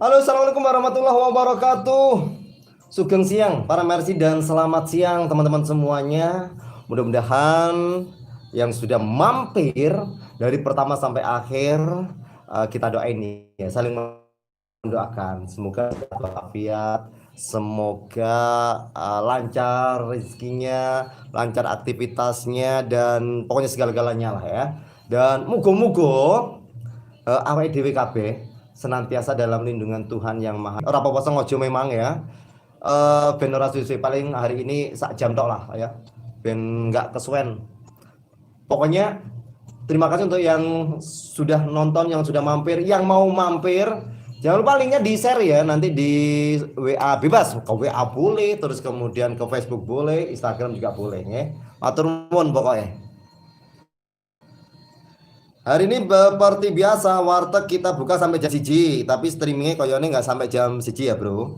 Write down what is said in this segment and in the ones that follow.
Halo, assalamualaikum warahmatullahi wabarakatuh. Sugeng siang para Mercy dan selamat siang teman-teman semuanya. Mudah-mudahan yang sudah mampir dari pertama sampai akhir, kita doain nih ya, saling mendoakan. Semoga walafiat, semoga lancar rezekinya, lancar aktivitasnya, dan pokoknya segala-galanya lah ya. Dan mugo-mugo awake dhewe kabeh senantiasa dalam lindungan Tuhan yang Maha. Ora apa-apa, sengaja memang ya. Ben ora suwe, paling hari ini sak jam tok lah ya. Ben nggak kesuwen. Pokoknya terima kasih untuk yang sudah nonton, yang sudah mampir, yang mau mampir. Jangan lupa linknya di share ya, nanti di WA bebas, ke WA boleh, terus kemudian ke Facebook boleh, Instagram juga boleh ya. Matur nuwun pokoknya. Hari ini seperti biasa warteg kita buka sampai jam 1, tapi streamingnya koyone nggak sampai jam 1 ya bro.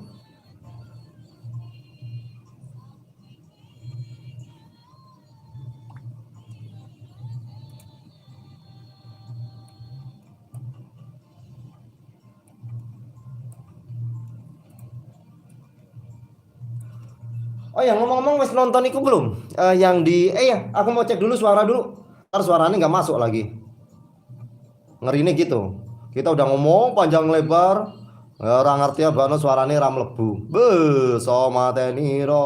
Oh ya, ngomong-ngomong wes nonton iku belum? Yang di ya, aku mau cek dulu suara dulu. Ntar suaranya nggak masuk lagi. Ngeri gitu. Kita udah ngomong panjang lebar, ya, ora ngerti ya bano suaranya ra mlebu. Be, so mateniro.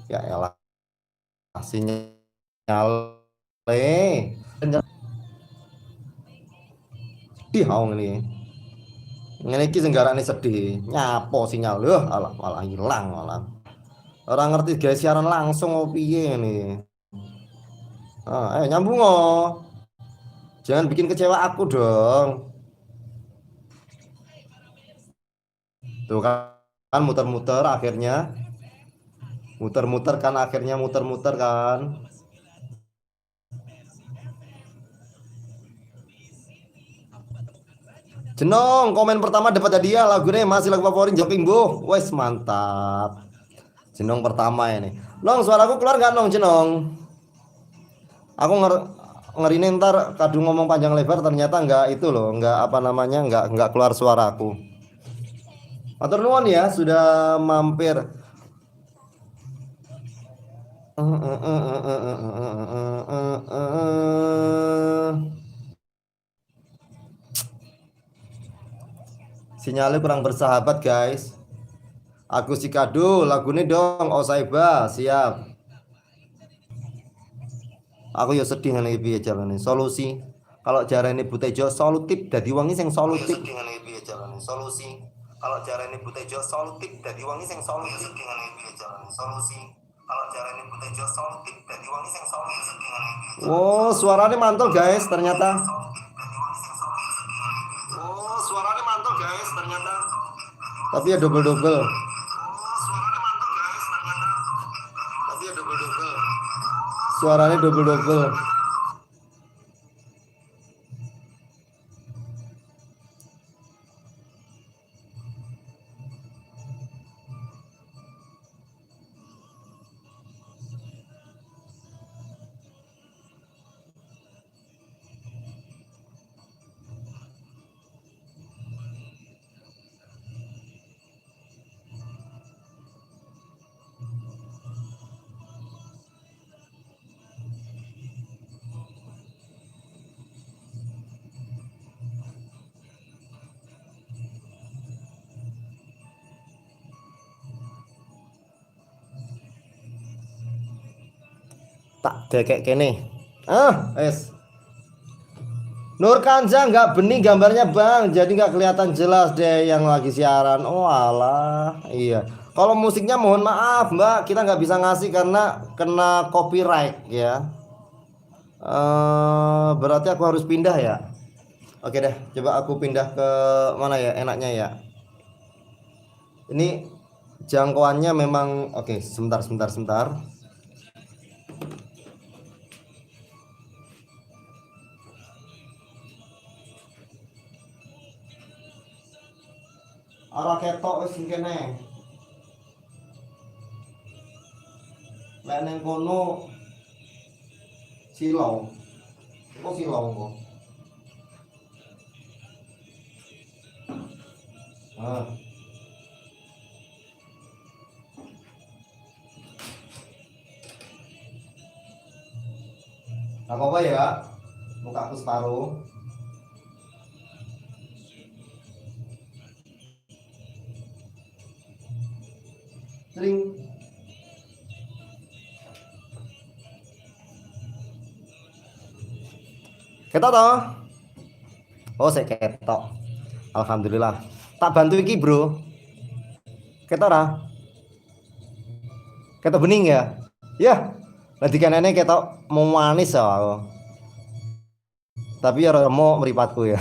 Ya elah, sinyal. Sedih aku ngene. Ngene iki sing garane sedih. Nyapo sinyal? Loh, alah malah hilang malah. Ora ngerti guys, siaran langsung opo piye ngene. Ah, ayo nyambung oh. Jangan bikin kecewa aku dong. Tuh kan muter-muter akhirnya. Muter-muter kan akhirnya, muter-muter kan. Jenong, komen pertama dapat hadiah, lagunya masih lagu favorit Joking Bu. Wes mantap. Jenong pertama ini. Nong, suaraku keluar nggak, Nong? Jenong? Aku ngerine ntar kadung ngomong panjang lebar ternyata nggak itu loh, nggak apa namanya, nggak keluar suaraku. Matur nuwun ya sudah mampir. Sinyalnya kurang bersahabat guys. Aku si kado lagunya dong, Osaiba siap. Aku ya sedih ngene piye jalane. Solusi. Kalau jarene Bu Tejo solutif, dadi wong sing solutif. Sedih ngene piye jalane. Solusi. Kalau jarene Bu Tejo solutif, dadi wong sing solutif. Sedih ngene piye jalane. Solusi. Kalau jarene Bu Tejo solutif, dadi wong sing solutif. Oh, suaranya mantul guys ternyata. Oh, suaranya mantul guys ternyata. Tapi ya double-double. Oh, suaranya mantul guys ternyata. Tapi ya double-double. Suaranya double-double. Tak dekek kene. Ah, es. Nur Kanza nggak bening gambarnya bang, jadi nggak kelihatan jelas deh yang lagi siaran. Oh alah, iya. Kalau musiknya mohon maaf mbak, kita nggak bisa ngasih karena kena copyright ya. Berarti aku harus pindah ya. Oke deh, coba aku pindah ke mana ya enaknya ya. Ini jangkauannya memang oke. Sebentar, sebentar, sebentar. Ora ketok wis kene. Lek neng kono silau. Kok silau kok? Ah. Gak apa-apa ya, muka aku separuh. Tring. Ketok toh? Oh, saya ketok. Alhamdulillah. Tak bantu iki, Bro. Ketok ora? Ketok bening ya? Ya. Lah dikanene ketok mau manis ya aku. Tapi ya mau mripatku ya.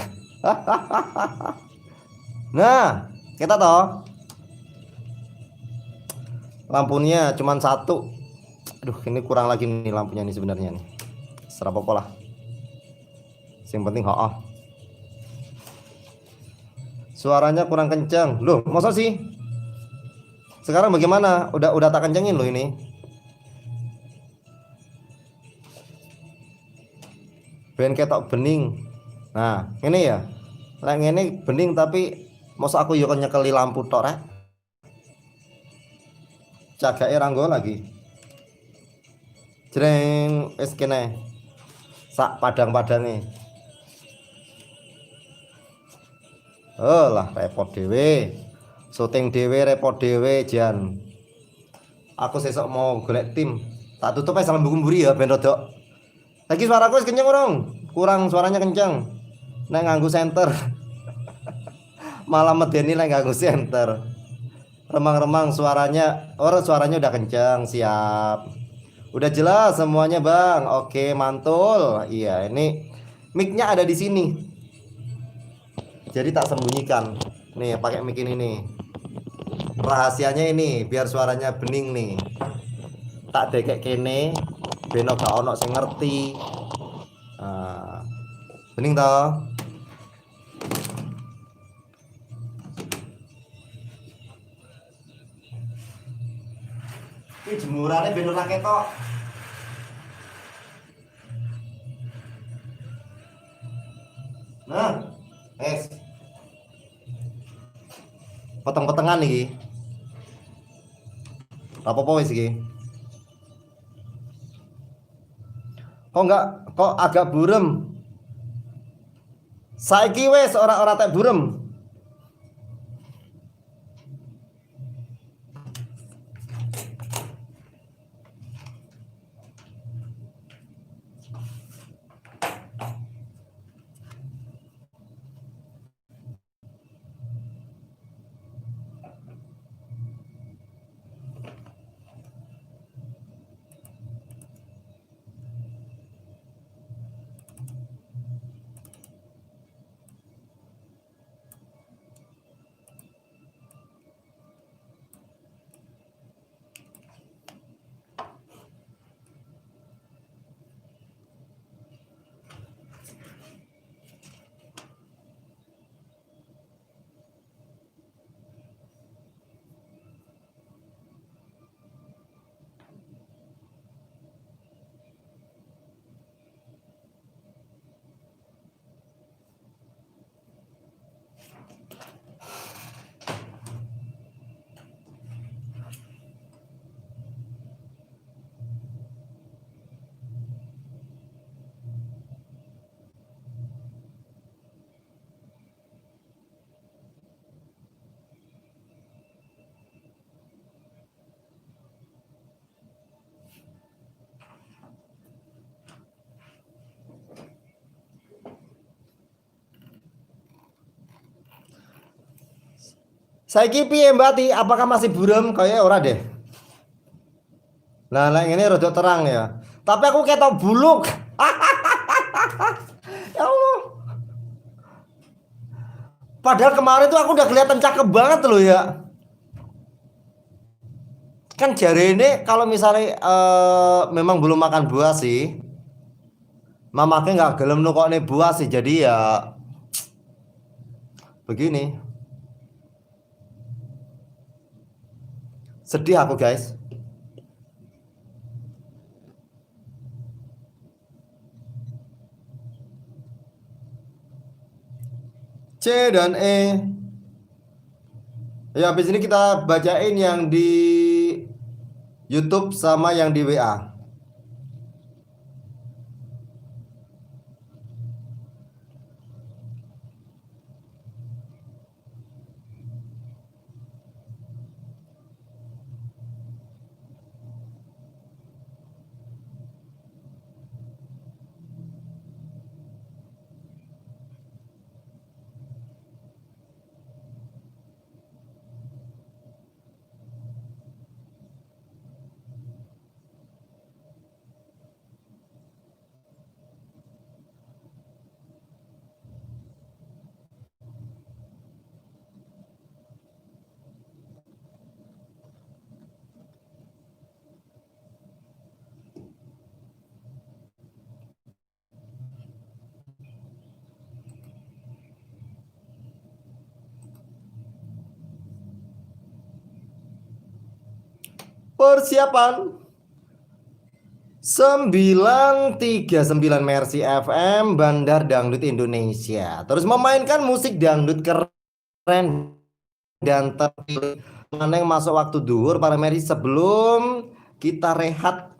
Nah, ketok toh? Lampunya cuman satu. Aduh, ini kurang lagi nih lampunya nih sebenarnya nih. Serap apa lah. Yang penting ho'oh. Suaranya kurang kencang. Loh, masa sih? Sekarang bagaimana? Udah tak kencengin loh ini. Ben ketok bening. Nah, ini ya. Lek ngene bening tapi masa aku yo nyekeli lampu tok rek. Cagake ranggo lagi. Jreng wis kene. Sak padang-padange. Oh lah repot dhewe. Syuting dhewe repot dhewe jan. Aku sesuk mau golek tim. Tak tutup ae salam buku mburi ya ben rodok. Lagi suaraku wis kenceng urung? Kurang suaranya kenceng. Nek nganggo senter. Malah medeni lek nganggo senter. Remang-remang suaranya, oh suaranya udah kenceng, siap. Udah jelas semuanya, Bang. Oke, mantul. Iya, ini mic-nya ada di sini. Jadi tak sembunyikan. Nih, pakai mic ini nih. Rahasianya ini biar suaranya bening nih. Tak dekek kene ben gak ono sing ngerti. Nah, bening toh? Ini jemurannya ben ora ketok. Nah, es. Potong-potongan iki. Apa-apa wis iki. Kok enggak, kok agak burem? Saiki wis ora-ora tek burem. Saiki piye Mbak Ti? Apakah masih burem? Kayaknya ora deh. Nah, lek ngene rada terang ya. Tapi aku ketok buluk. Ya Allah. Padahal kemarin tuh aku udah kelihatan cakep banget loh ya. Kan jari ini kalau misalnya memang belum makan buah sih. Mamake nggak gelem nukokne buah sih, jadi ya begini. Sedih aku guys. C dan E. Ya, habis ini kita bacain yang di YouTube sama yang di WA. Persiapan 939 Mercy FM Bandar Dangdut Indonesia. Terus memainkan musik dangdut keren dan terpilih. Mana yang masuk waktu duhur para Mercy, sebelum kita rehat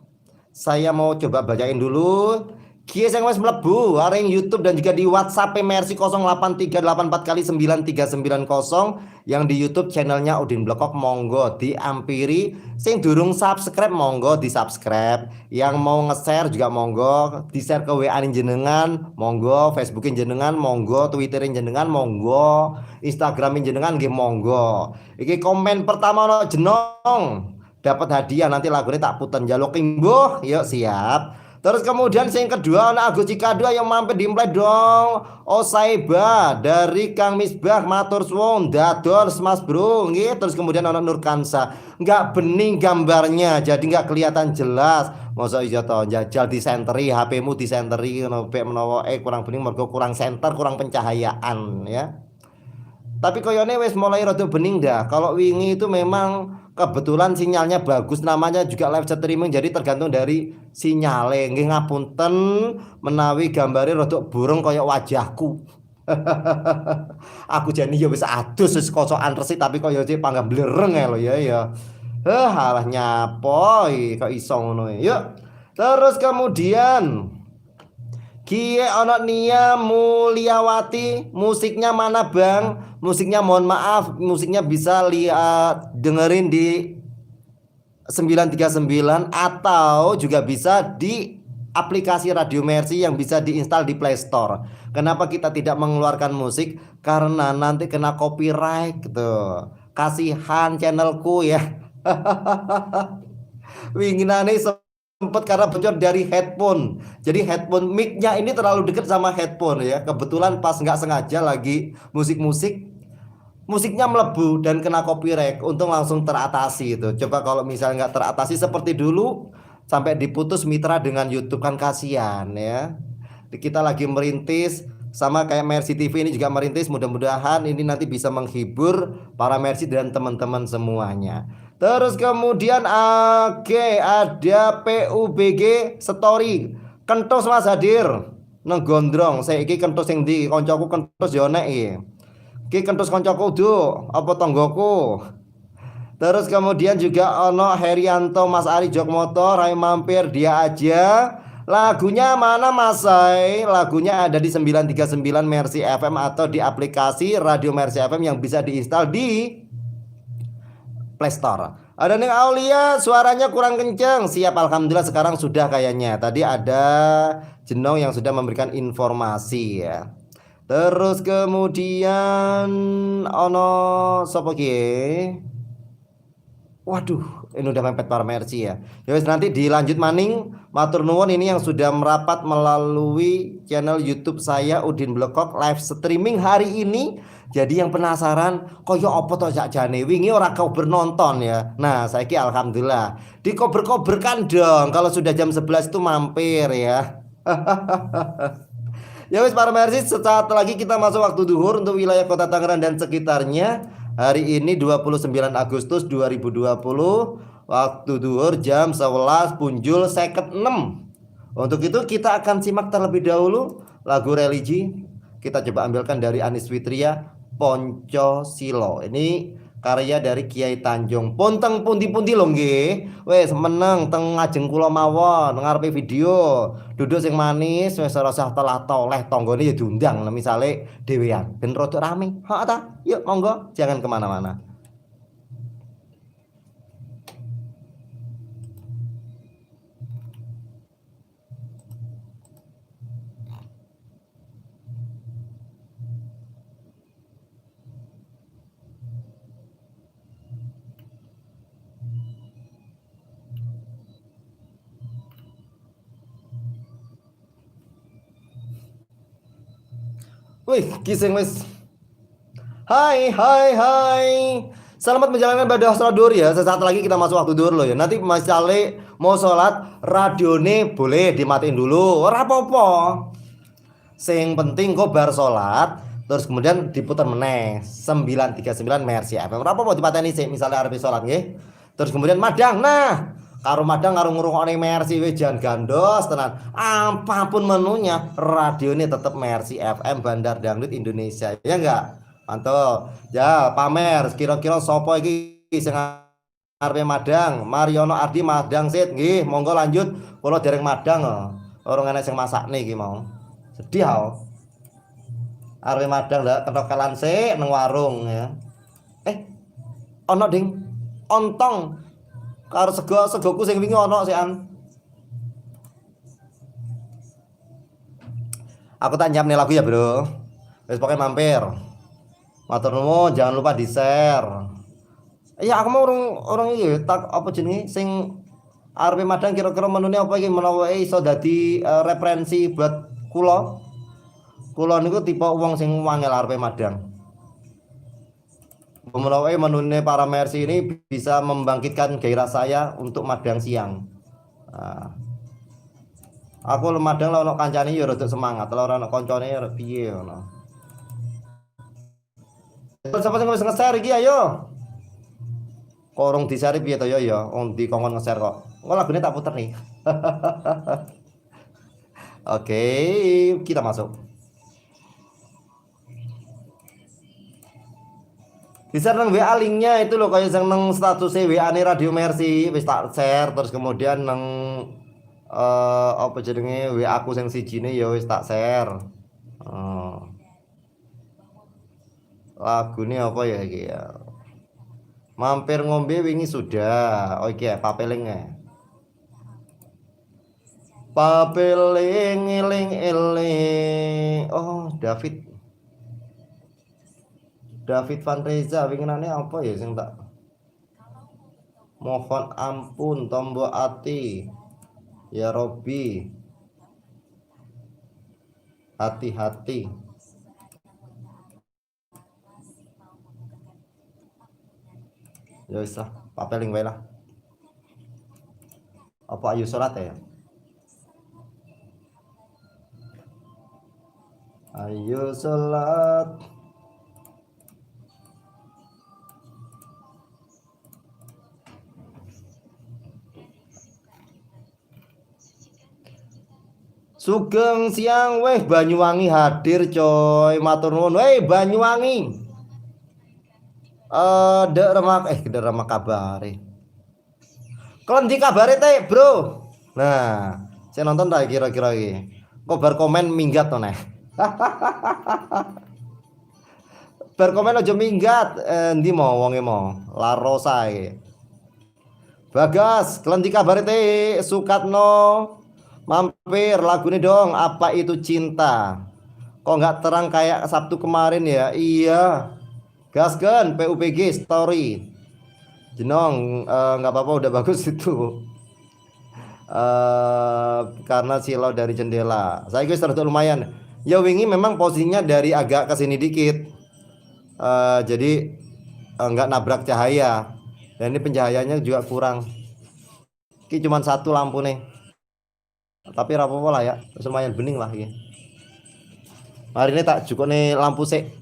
saya mau coba bacain dulu. Kiye sing wis mlebu aring YouTube dan juga di WhatsApp Mercy 08384 kali 9390 yang di YouTube channelnya Udin Blekok, monggo diampiri. Sing durung subscribe monggo di subscribe, yang mau nge-share juga monggo di-share ke WA jenengan monggo, Facebookin jenengan monggo, Twitterin jenengan monggo, Instagramin jenengan nggih monggo. Iki komen pertama ono Jenong dapat hadiah, nanti lagunya tak puter, jaluk imbuh, yuk siap. Terus kemudian yang kedua ana Agus Cikadu yang mampir di dong. Osaiba dari Kang Misbah, matur suwun dados Mas Bro nggih. Terus kemudian ana Nur Kansa, nggak bening gambarnya jadi nggak kelihatan jelas. Masa iya to, jajal disenteri, HP-mu disenteri ngono bek menawa kurang bening mergo kurang senter, kurang pencahayaan ya. Tapi koyone wis mulai rada bening dah. Kalau wingi itu memang kebetulan sinyalnya bagus, namanya juga live streaming jadi tergantung dari sinyale. Nggih ngapunten menawi gambare rada bureng kaya wajahku. Aku jane ya wis adus, wis kocokan resik, tapi kaya sik panggah blereng ya lho ya ya. Heh, alah nyapo kok iso ngono. Yuk. Terus kemudian Kie ono Nia Mulyawati, musiknya mana Bang? Musiknya mohon maaf, musiknya bisa lihat dengerin di 939 atau juga bisa di aplikasi Radio Mercy yang bisa diinstal di Play Store. Kenapa kita tidak mengeluarkan musik? Karena nanti kena copyright gitu. Kasihan channelku ya. Winginane sempet karena bocor dari headphone. Jadi headphone mic-nya ini terlalu dekat sama headphone ya. Kebetulan pas nggak sengaja lagi musik-musik, musiknya melebu dan kena copyright. Untung langsung teratasi itu. Coba kalau misalnya nggak teratasi seperti dulu sampai diputus mitra dengan YouTube kan kasihan ya. Kita lagi merintis sama kayak Mercy TV ini juga merintis, mudah-mudahan ini nanti bisa menghibur para Mercy dan teman-teman semuanya. Terus kemudian oke ada PUBG Story. Kentos Mas hadir nang Gondrong. Saiki kentos sing ndi? Koncoku kentos yo nek iki. Iki kentos koncoku du, apa tonggoku? Terus kemudian juga ono Herianto Mas Ari jok motor, ayo mampir dia aja. Lagunya mana Mas Ai? Lagunya ada di 939 Mercy FM atau di aplikasi Radio Mercy FM yang bisa diinstal di Play Store. Ada Neng Aulia, suaranya kurang kenceng. Siap, alhamdulillah sekarang sudah kayaknya. Tadi ada Jenong yang sudah memberikan informasi ya. Terus kemudian ono sopo ki? Waduh, ini udah mepet para Mercy ya. Ya wis nanti dilanjut maning. Matur nuwun ini yang sudah merapat melalui channel YouTube saya Udin Blekok live streaming hari ini. Jadi yang penasaran koyo apa to sakjane wingi ora kober nonton ya. Nah, saiki alhamdulillah dikober-koberkan dong. Kalau sudah jam 11 itu mampir ya. Ya wis para Mercy, sesaat lagi kita masuk waktu duhur untuk wilayah Kota Tangerang dan sekitarnya. Hari ini 29 Agustus 2020 waktu duhur jam 11 punjul 56. Untuk itu kita akan simak terlebih dahulu lagu religi. Kita coba ambilkan dari Anis Witria, Ponco Silo. Ini Karya dari Kiai Tanjung. Pun teng pundi-pundi lho nggih. Wis meneng teng ngajeng kula mawon ngarepe video. Duduk sing manis wis ora usah telah-toleh, tanggane ya diundang misale dhewean ben rada rame. Heeh ta? Yuk monggo, jangan kemana-mana. Wih, kiseng wis. Hai, hai, hai. Selamat menjalankan ibadah sholat duhur ya. Sesaat lagi kita masuk waktu duhur loh ya. Nanti Mas Ale mau sholat, radione boleh dimatiin dulu. Ora apa-apa. Sing penting kok bar sholat, terus kemudian diputar meneh 939 Mercy FM. Ora apa-apa dipateni sih misalnya arep sholat nggih. Terus kemudian madang. Nah, karo madang karo ngrungokne Mercy wis jan gandos tenan. Apapun menunya, radione tetep Mercy FM Bandar Dangdut Indonesia. Ya enggak? Mantul. Ya, pamer kira-kira sapa iki sing arepe madang? Mariono Ardi madang sit nggih, monggo lanjut. Kula dereng madang kok. Ora enek sing masakne iki mau. Sedih aku. Arepe madang ndak kethokelan sik nang warung ya. Ono ding. Ontong karo sego, segoku sing wingi ono sian. Aku tak nyiapne lagu ya, Bro. Wis pokoke mampir. Matur nuwun, jangan lupa di-share. Iya, aku mau urung iki tak apa jenenge sing arepe madang kira-kira menune apa iki menawa iso dadi referensi buat kula. Kula niku tipe wong sing wangel arepe madang. Menawa menune para Mercy ini bisa membangkitkan gairah saya untuk madang siang. Nah, aku madang lah ono kancane ya rada semangat, lah ora ono koncone ya piye ngono. Sapa sing wis nge-share iki ayo. Kok urung di-share piye to ya ya, wong dikongkon nge-share kok. Engko lagune tak puter nih. Oke, kita masuk. Di-share nang WA linknya itu loh, kayak yang nang status WA nih Radio Mercy wis tak share, terus kemudian nang apa jenenge WA aku sing sijine ya wis tak share. Oh. Lagune apa ya iki ya? Mampir ngombe wingi sudah. Oh iki ya papeling ya. Papeling eling eling. Oh, David. David Van Reza winginane apa ya sing tak mohon ampun tombo ati ya Robi, hati-hati. Ya wis lah, papeling wae lah. Apa ayo sholat ya? Ayo sholat. Sugeng siang weh Banyuwangi hadir coy, matur nuwun weh Banyuwangi. Dek remak dek remak kabare. Klendi kabare teh, Bro. Nah, saya nonton tak kira-kira iki. Kok bar komen minggat to neh. Bar komen aja minggat, endi mau wonge mau? La Rosa iki. Bagas, klendi kabare teh Sukatno. Mampir lagune dong, apa itu cinta? Kok nggak terang kayak Sabtu kemarin ya? Iya. Gasken PUBG story. Jenong, nggak apa-apa udah bagus itu. Karena silau dari jendela. Saya guys terus lumayan. Ya wingi memang posisinya dari agak ke sini dikit. Jadi nggak nabrak cahaya. Dan ini pencahayaannya juga kurang. Ini cuma satu lampu nih. Tapi rapopo lah ya, lumayan bening lah ini. Hari ini tak cukup nih lampu sik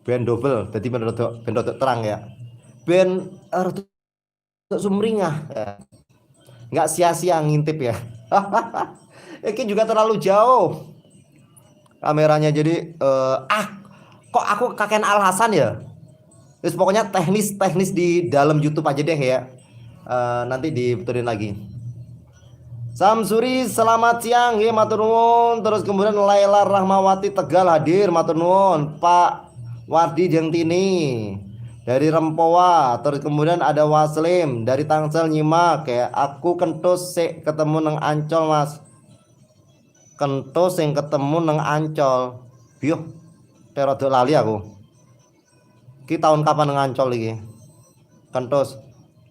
ben double, jadi ben rodok terang ya. Ben rodok sumringah ya. Nggak sia-sia ngintip ya. Ini juga terlalu jauh kameranya, jadi kok aku kakean alasan ya. Terus pokoknya teknis-teknis di dalam YouTube aja deh ya. Nanti dibetulin lagi. Samsuri selamat siang nggih, matur nuwun. Terus kemudian Laila Rahmawati Tegal hadir, matur nuwun. Pak Wardi Jengtini dari Rempoa. Terus kemudian ada Waslim dari Tangsel nyimak ya. Aku kentus sik ketemu nang Ancol, Mas. Kentus sing ketemu nang Ancol. Biuh, rada lali aku. Ki tahun kapan nang Ancol iki? Kentus.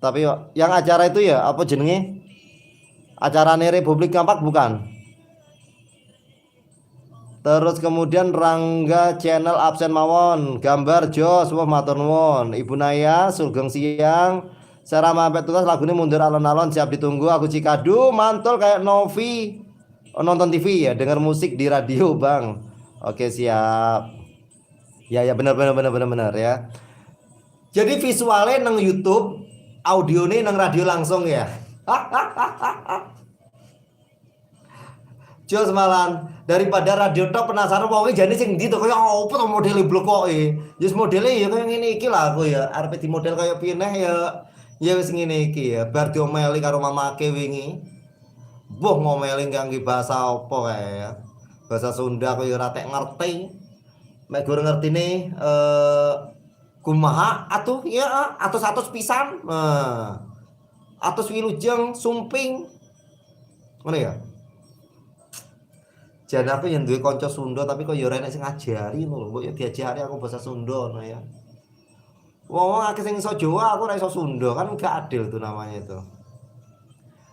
Tapi yang acara itu ya apa jenenge? Acarane Republik Kampak bukan? Terus kemudian Rangga Channel absen mawon, gambar jos, wah matur nuwun. Ibu Naya sugeng siang. Sarah sampai tuntas lagunya mundur alon-alon, siap ditunggu. Aku Cikadu mantul kayak Novi. Oh, nonton TV ya, dengar musik di radio, Bang. Oke, siap. Ya ya, benar benar benar benar benar ya. Jadi visualnya nang YouTube, audionya nang radio langsung ya. Jos malan daripada radio tok penasaran wonge jane sing ndi to, kaya apa to modele blokoke. Wis modele ya kaya ngene iki lah aku ya. Arep di model kaya piye neh ya, ya wis ngene iki ya. Bar diomeli karo mamake wingi. Mbuh ngomeli ngangge bahasa apa kae ya. Bahasa Sunda aku ya ora tek ngerti. Mek gur ngertine kumaha atuh ya, atus-atus pisan. Nah. Atus wilujeng sumping. Ngono ya. Jan aku yang duwe kanca Sunda tapi kok ya ora enek sing ngajari ngono lho. Mbok ya diajari aku bahasa Sunda ngono ya. Wong-wong akeh sing iso Jawa, aku ora iso Sunda, kan gak adil tuh namanya itu.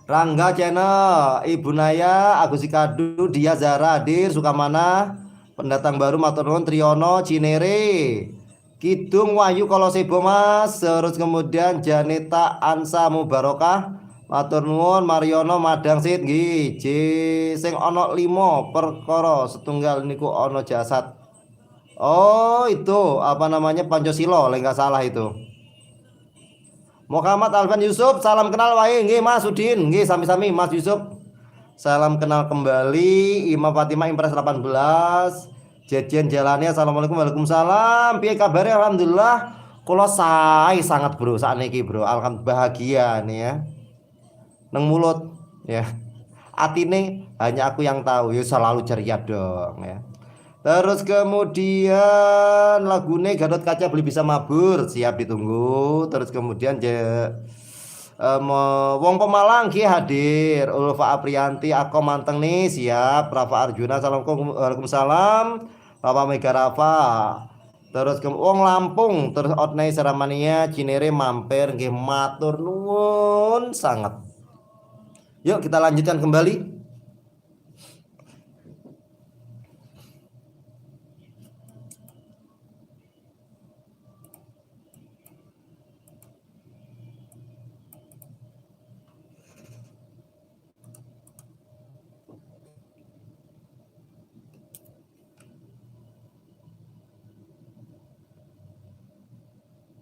Rangga Channel, Ibu Naya, Agus Kadu, Dia Zara hadir, Sukamana, pendatang baru matur nuwun, Triyono, Cinere, Kidung Wahyu Kolosebo Mas, terus kemudian Janeta Ansa Mubarokah, matur nuwun, Mariono Madang Sit nggih, J sing ana 5 perkara setunggal niku ana jasad. Oh, itu apa namanya Pancasila, lek nggak salah itu. Muhammad Alvan Yusuf, salam kenal wae nggih Mas Udin, nggih sami-sami Mas Yusuf. Salam kenal kembali. Ima Fatimah Impres 18. Jejen jalannya, assalamualaikum, waalaikumsalam. Piye kabare? Alhamdulillah. Kula sae sangat bro sakniki bro. Alhamdulillah bahagia nih ya. Neng mulut ya. Atine hanya aku yang tahu ya, selalu ceria dong ya. Terus kemudian lagune Gatot Kaca beli bisa mabur, siap ditunggu. Terus kemudian Wong Pemalang ki hadir, Ulfa Aprianti aku manteng nih, siap. Rafa Arjuna, assalamualaikum, waalaikumsalam. Rafa Mega Rafa. Terus ke Wong Lampung, terus Otnei Saramania Cinere mampir nggih matur nuwun sangat. Yuk kita lanjutkan kembali.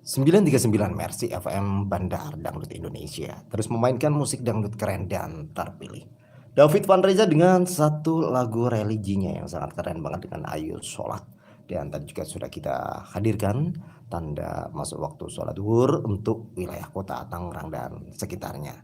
939 Mercy FM Bandar Dangdut Indonesia terus memainkan musik dangdut keren dan terpilih. David Van Reza dengan satu lagu religinya yang sangat keren banget dengan Ayo Sholat. Dan tadi juga sudah kita hadirkan tanda masuk waktu sholat zuhur untuk wilayah kota Tangerang dan sekitarnya.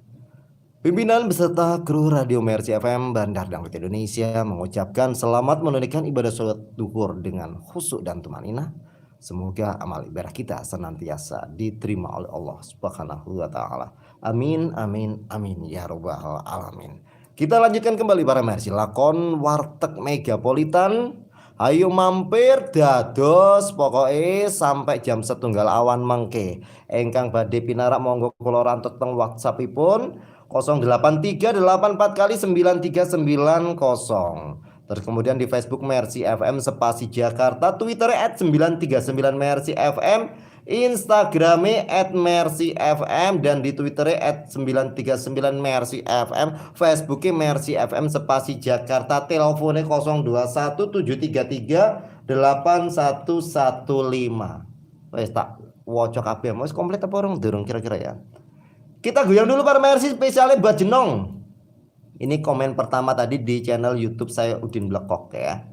Pimpinan beserta kru Radio Mercy FM Bandar Dangdut Indonesia mengucapkan selamat menunaikan ibadah sholat zuhur dengan khusyuk dan tumanina. Semoga amal ibadah kita senantiasa diterima oleh Allah Subhanahu wa taala. Amin amin amin ya robbal alamin. Kita lanjutkan kembali para Mercy lakon Warteg Megapolitan. Ayo mampir dados pokoke sampai jam setunggal awan mangke. Engkang badhe pinarak monggo kula rantuk teng WhatsAppipun 08384 kali 9390. Terus kemudian di Facebook Mercy FM Spasi Jakarta, Twitter @939 Mercy FM, Instagramnya @Mercy FM, dan di Twitternya @939 Mercy FM, Facebooknya Mercy FM Spasi Jakarta, teleponnya 021 733 8115. Wes tak waca kabeh, wis komplit apa urung durung kira-kira ya. Kita goyang dulu para Mercy spesialnya buat Jenong. Ini komen pertama tadi di channel YouTube saya Udin Blekok ya.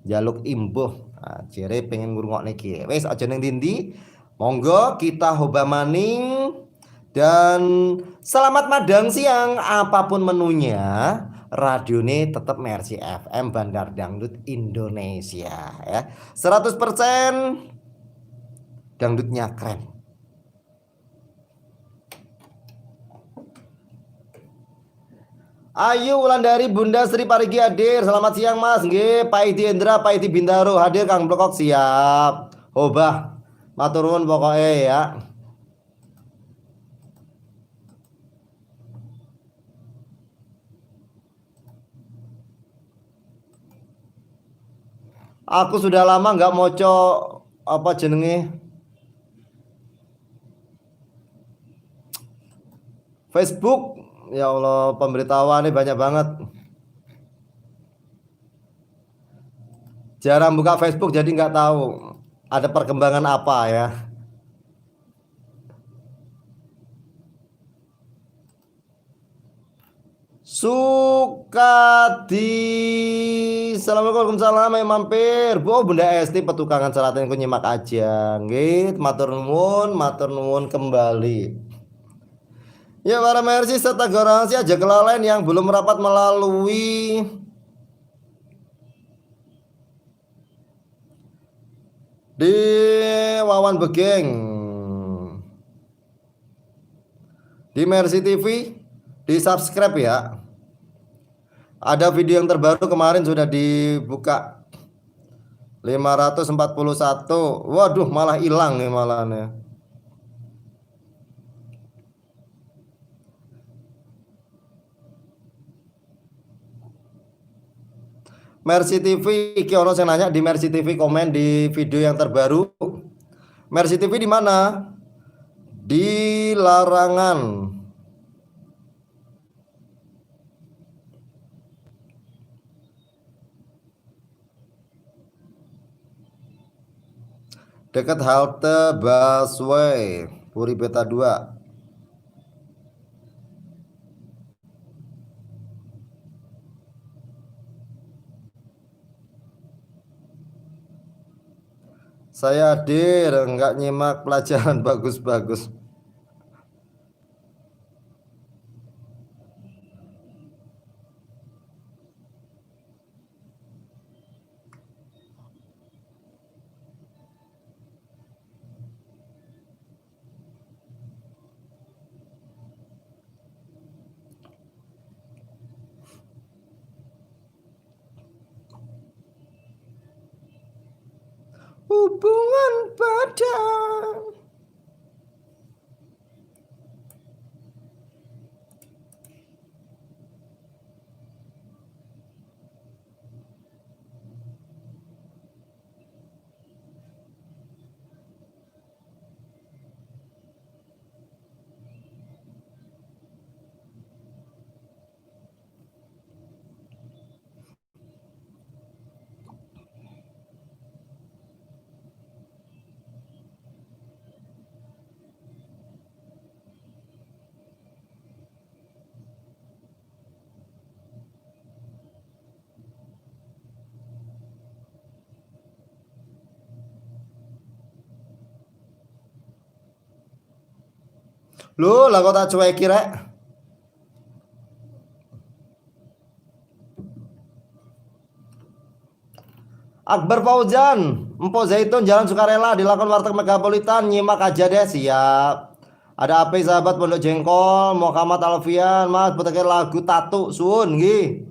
Jaluk imbuh. Nah, jere pengen ngrungokne iki. Wis aja ning ndi. Monggo kita hoba maning dan selamat madang siang apapun menunya. Radio ini tetap Mercy FM Bandar Dangdut Indonesia ya. 100% dangdutnya keren. Ayu Wulandari, Bunda Sri Parigi hadir. Selamat siang, Mas. Nggih, Pak Idi Endra, Pak Idi Bintaro hadir. Kang Blekok siap. Hobah. Matur nuwun pokoknya ya. Aku sudah lama nggak moco apa jenenge Facebook. Ya Allah, pemberitahuan ini banyak banget. Jarang buka Facebook jadi nggak tahu ada perkembangan apa ya. Sukadi. Assalamualaikum, salam, ayo mampir. Bu, Bunda Esti petukangan selatan, ku nyimak aja. Nggih, matur nuwun, matur nuwun kembali. Ya, para Mercy serta garansi aja kelalen yang belum merapat melalui di Wawan Begeng di Mercy TV di subscribe ya. Ada video yang terbaru kemarin sudah dibuka 541. Waduh, malah hilang nih malahnya. Mercy TV, iki ono sing nanya di Mercy TV, komen di video yang terbaru. Mercy TV di mana? Di Larangan. Dekat halte busway Puri Beta 2. Saya hadir, enggak nyimak pelajaran bagus-bagus. Hubungan badan. Lho, lah kok tak cueki rek. Akbar Fauzan, Empok Zaitun, Jalan Sukarela, dilakukan Warteg Megapolitan, nyimak aja deh, siap. Ada AP sahabat Pondok Jengkol, Muhammad Alfian, Mas, putarkan lagu Tatu, suwun, nggih.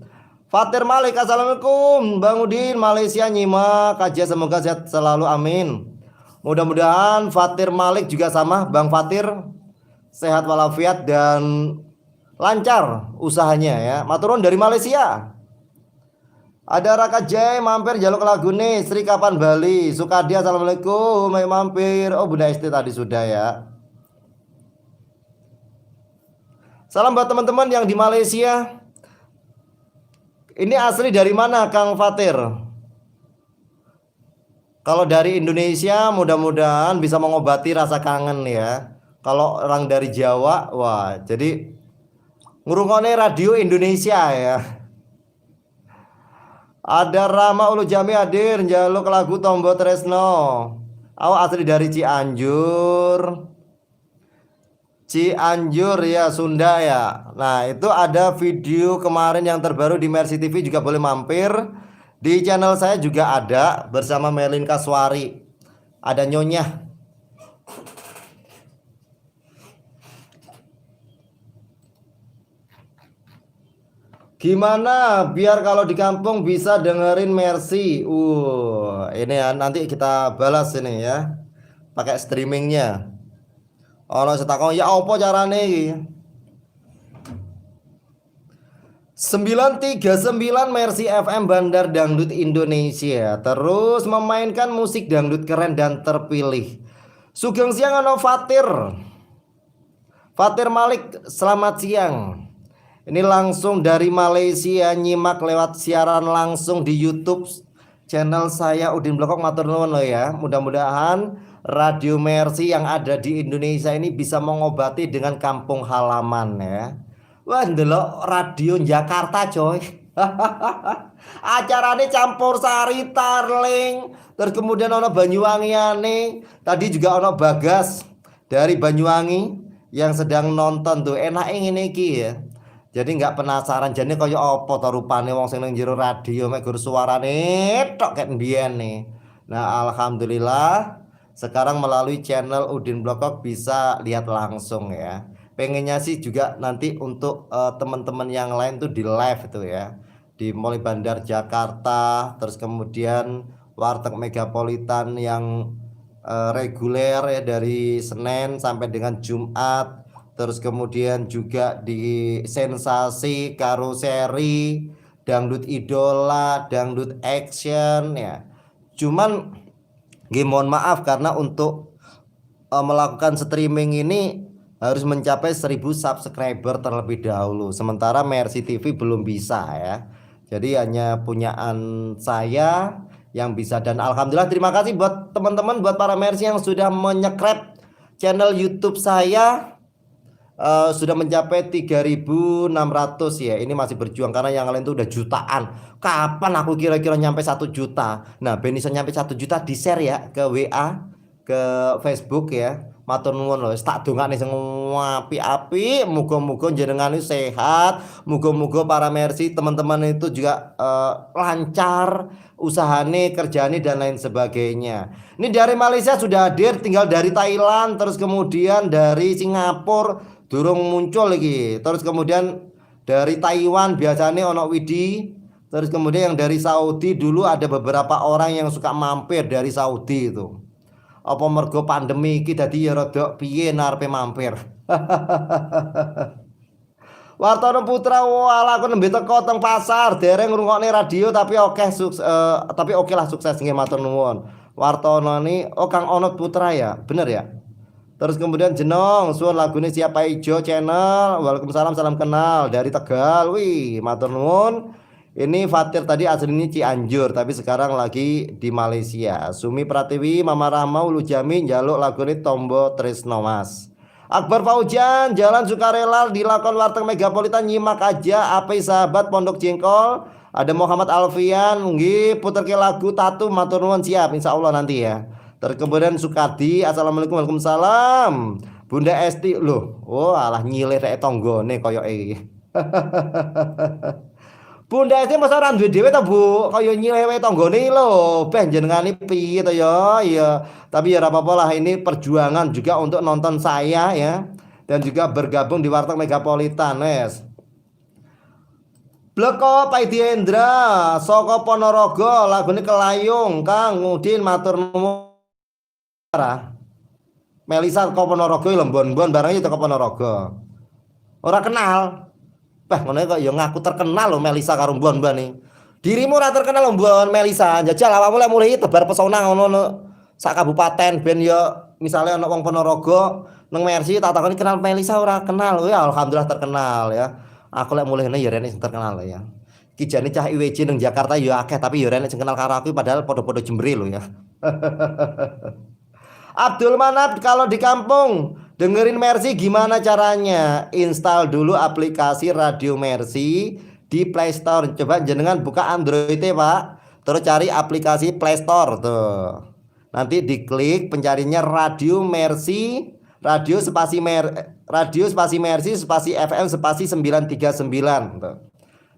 Fatir Malik, assalamualaikum, Bang Udin, Malaysia nyimak aja, semoga sehat selalu, amin. Mudah-mudahan Fatir Malik juga sama, Bang Fatir, sehat walafiat dan lancar usahanya ya. Maturun dari Malaysia. Ada Raka Jai mampir jaluk lagu nih Sri Kapan Bali. Sukadi assalamualaikum, ayo mampir. Oh, Bunda Esti tadi sudah ya. Salam buat teman-teman yang di Malaysia. Ini asli dari mana Kang Fatir? Kalau dari Indonesia mudah-mudahan bisa mengobati rasa kangen ya. Kalau orang dari Jawa, wah jadi ngurungone radio Indonesia ya. Ada Rama Ulu Jami hadir, njaluk lagu Tombo Tresno. Oh, asli dari Cianjur. Cianjur ya, Sunda ya. Nah, itu ada video kemarin yang terbaru di Mercy TV, juga boleh mampir. Di channel saya juga ada bersama Merlin Kaswari. Ada Nyonya. Gimana biar kalau di kampung bisa dengerin Mercy? Ini ya nanti kita balas ini ya. Pakai streamingnya. Ono sing takon ya apa carane iki? 939 Mercy FM Bandar Dangdut Indonesia terus memainkan musik dangdut keren dan terpilih. Sugeng siang, ono Fatir. Fatir Malik, selamat siang. Ini langsung dari Malaysia, nyimak lewat siaran langsung di YouTube channel saya Udin Blekok, matur nuwun lo ya. Mudah-mudahan Radio Mercy yang ada di Indonesia ini bisa mengobati dengan kampung halaman ya. Wah, ndelok radio Jakarta, coy. Acaranya campur sari, tarling, terus kemudian ono Banyuwangiane, tadi juga ono Bagas dari Banyuwangi yang sedang nonton tuh. Enak ngene iki ya. Jadi nggak penasaran jane kaya apa to rupane wong sing nang jero radio, mek gur suarane tok kayak mbiyen nih. Nah, alhamdulillah sekarang melalui channel Udin Blekok bisa lihat langsung ya. Pengennya sih juga nanti untuk teman-teman yang lain tuh di live itu ya. Di Mall Bandar Jakarta, terus kemudian Warteg Megapolitan yang reguler ya dari Senin sampai dengan Jumat, terus kemudian juga di Sensasi, Karoseri, Dangdut Idola, Dangdut Action ya. Cuman nggih mohon maaf karena untuk melakukan streaming ini harus mencapai 1000 subscriber terlebih dahulu. Sementara Mercy TV belum bisa ya. Jadi hanya punyaan saya yang bisa dan alhamdulillah terima kasih buat teman-teman, buat para Mercy yang sudah menyubscribe channel YouTube saya, sudah mencapai 3.600 ya. Ini masih berjuang karena yang lain tuh udah jutaan. Kapan aku kira-kira nyampe 1 juta? Nah, ben iso nyampe 1 juta, di share ya ke WA, ke Facebook ya. Matur nuwun lho, tak dongakne sing apik-apik, muga-muga jenengan sehat, muga-muga para Mercy teman-teman itu juga lancar usahane, kerjane, dan lain sebagainya. Ini dari Malaysia sudah hadir, tinggal dari Thailand, terus kemudian dari Singapura durung muncul lagi. Terus kemudian dari Taiwan biasanya ono Widi. Terus kemudian yang dari Saudi, dulu ada beberapa orang yang suka mampir dari Saudi itu. Apa mergo pandemi iki dadi ya rada piye narepe mampir. Wartono Putra, walah aku nembe teko teng pasar, dereng ngrungokne radio, tapi oke tapi oke lah, sukses nggih, matur nuwun. Wartono ini, oh, Kang Onot Putra ya, bener ya? Terus kemudian Jenong, suwun lagune siapa ijo channel. Waalaikumsalam, salam kenal dari Tegal. Wih, matur nuwun. Ini Fatir tadi aslinya Cianjur tapi sekarang lagi di Malaysia. Sumi Pratiwi, Mama Rahma Ulu Jamin jaluk lagune Tombo Tresno Mas. Akbar Faujan, Jalan Sukarela dilakon Warteg Megapolitan nyimak aja apa sahabat Pondok Jengkol. Ada Muhammad Alfian, nggih puterke lagu Tatu, matur nuwun, siap insyaallah nanti ya. Terus kemudian Sukadi, assalamualaikum, waalaikumsalam. Bunda Esti, loh, oh alah, nyilih rek tanggane koyoke iki. Bunda Esti masa ora duwe dhewe to, Bu? Kaya nyilih wae tanggane lho. Beh, jenengane piye to ya? Iya. Tapi ya ora apa-apa lah, ini perjuangan juga untuk nonton saya ya dan juga bergabung di Warteg Megapolitan, wes. Bleko Pak Hendra, saka Ponorogo, lagune Kelayung, Kang Udin, matur nuwun. Melisa kok Ponorogo lho, mbon-mbon barang itu ke Ponorogo. Ora kenal. Bah, ngono kok ya ngaku terkenal lho Melisa karo mbon-mbon nih. Dirimu ora terkenal lho, mbon Melisa. Jajal awakmu lek mulai tebar pesona ngono sak kabupaten ben ya misalnya ana wong Ponorogo nang Mercy tak takoni kenal Melisa ora kenal. Ya alhamdulillah terkenal ya. Aku lek mulihne ya rene sing terkenal ya. Ki jane cah IWJ nang Jakarta ya akeh, tapi ya rene sing kenal karo aku, padahal padha-padha Jembre lho ya. Abdul Manap, kalau di kampung dengerin Mercy gimana caranya? Install dulu aplikasi Radio Mercy di Play Store. Coba jenengan buka Android Pak. Terus cari aplikasi Play Store tuh. Nanti diklik pencarinya Radio Mercy, Radio spasi Radio spasi Mercy spasi FM spasi 939. Tuh.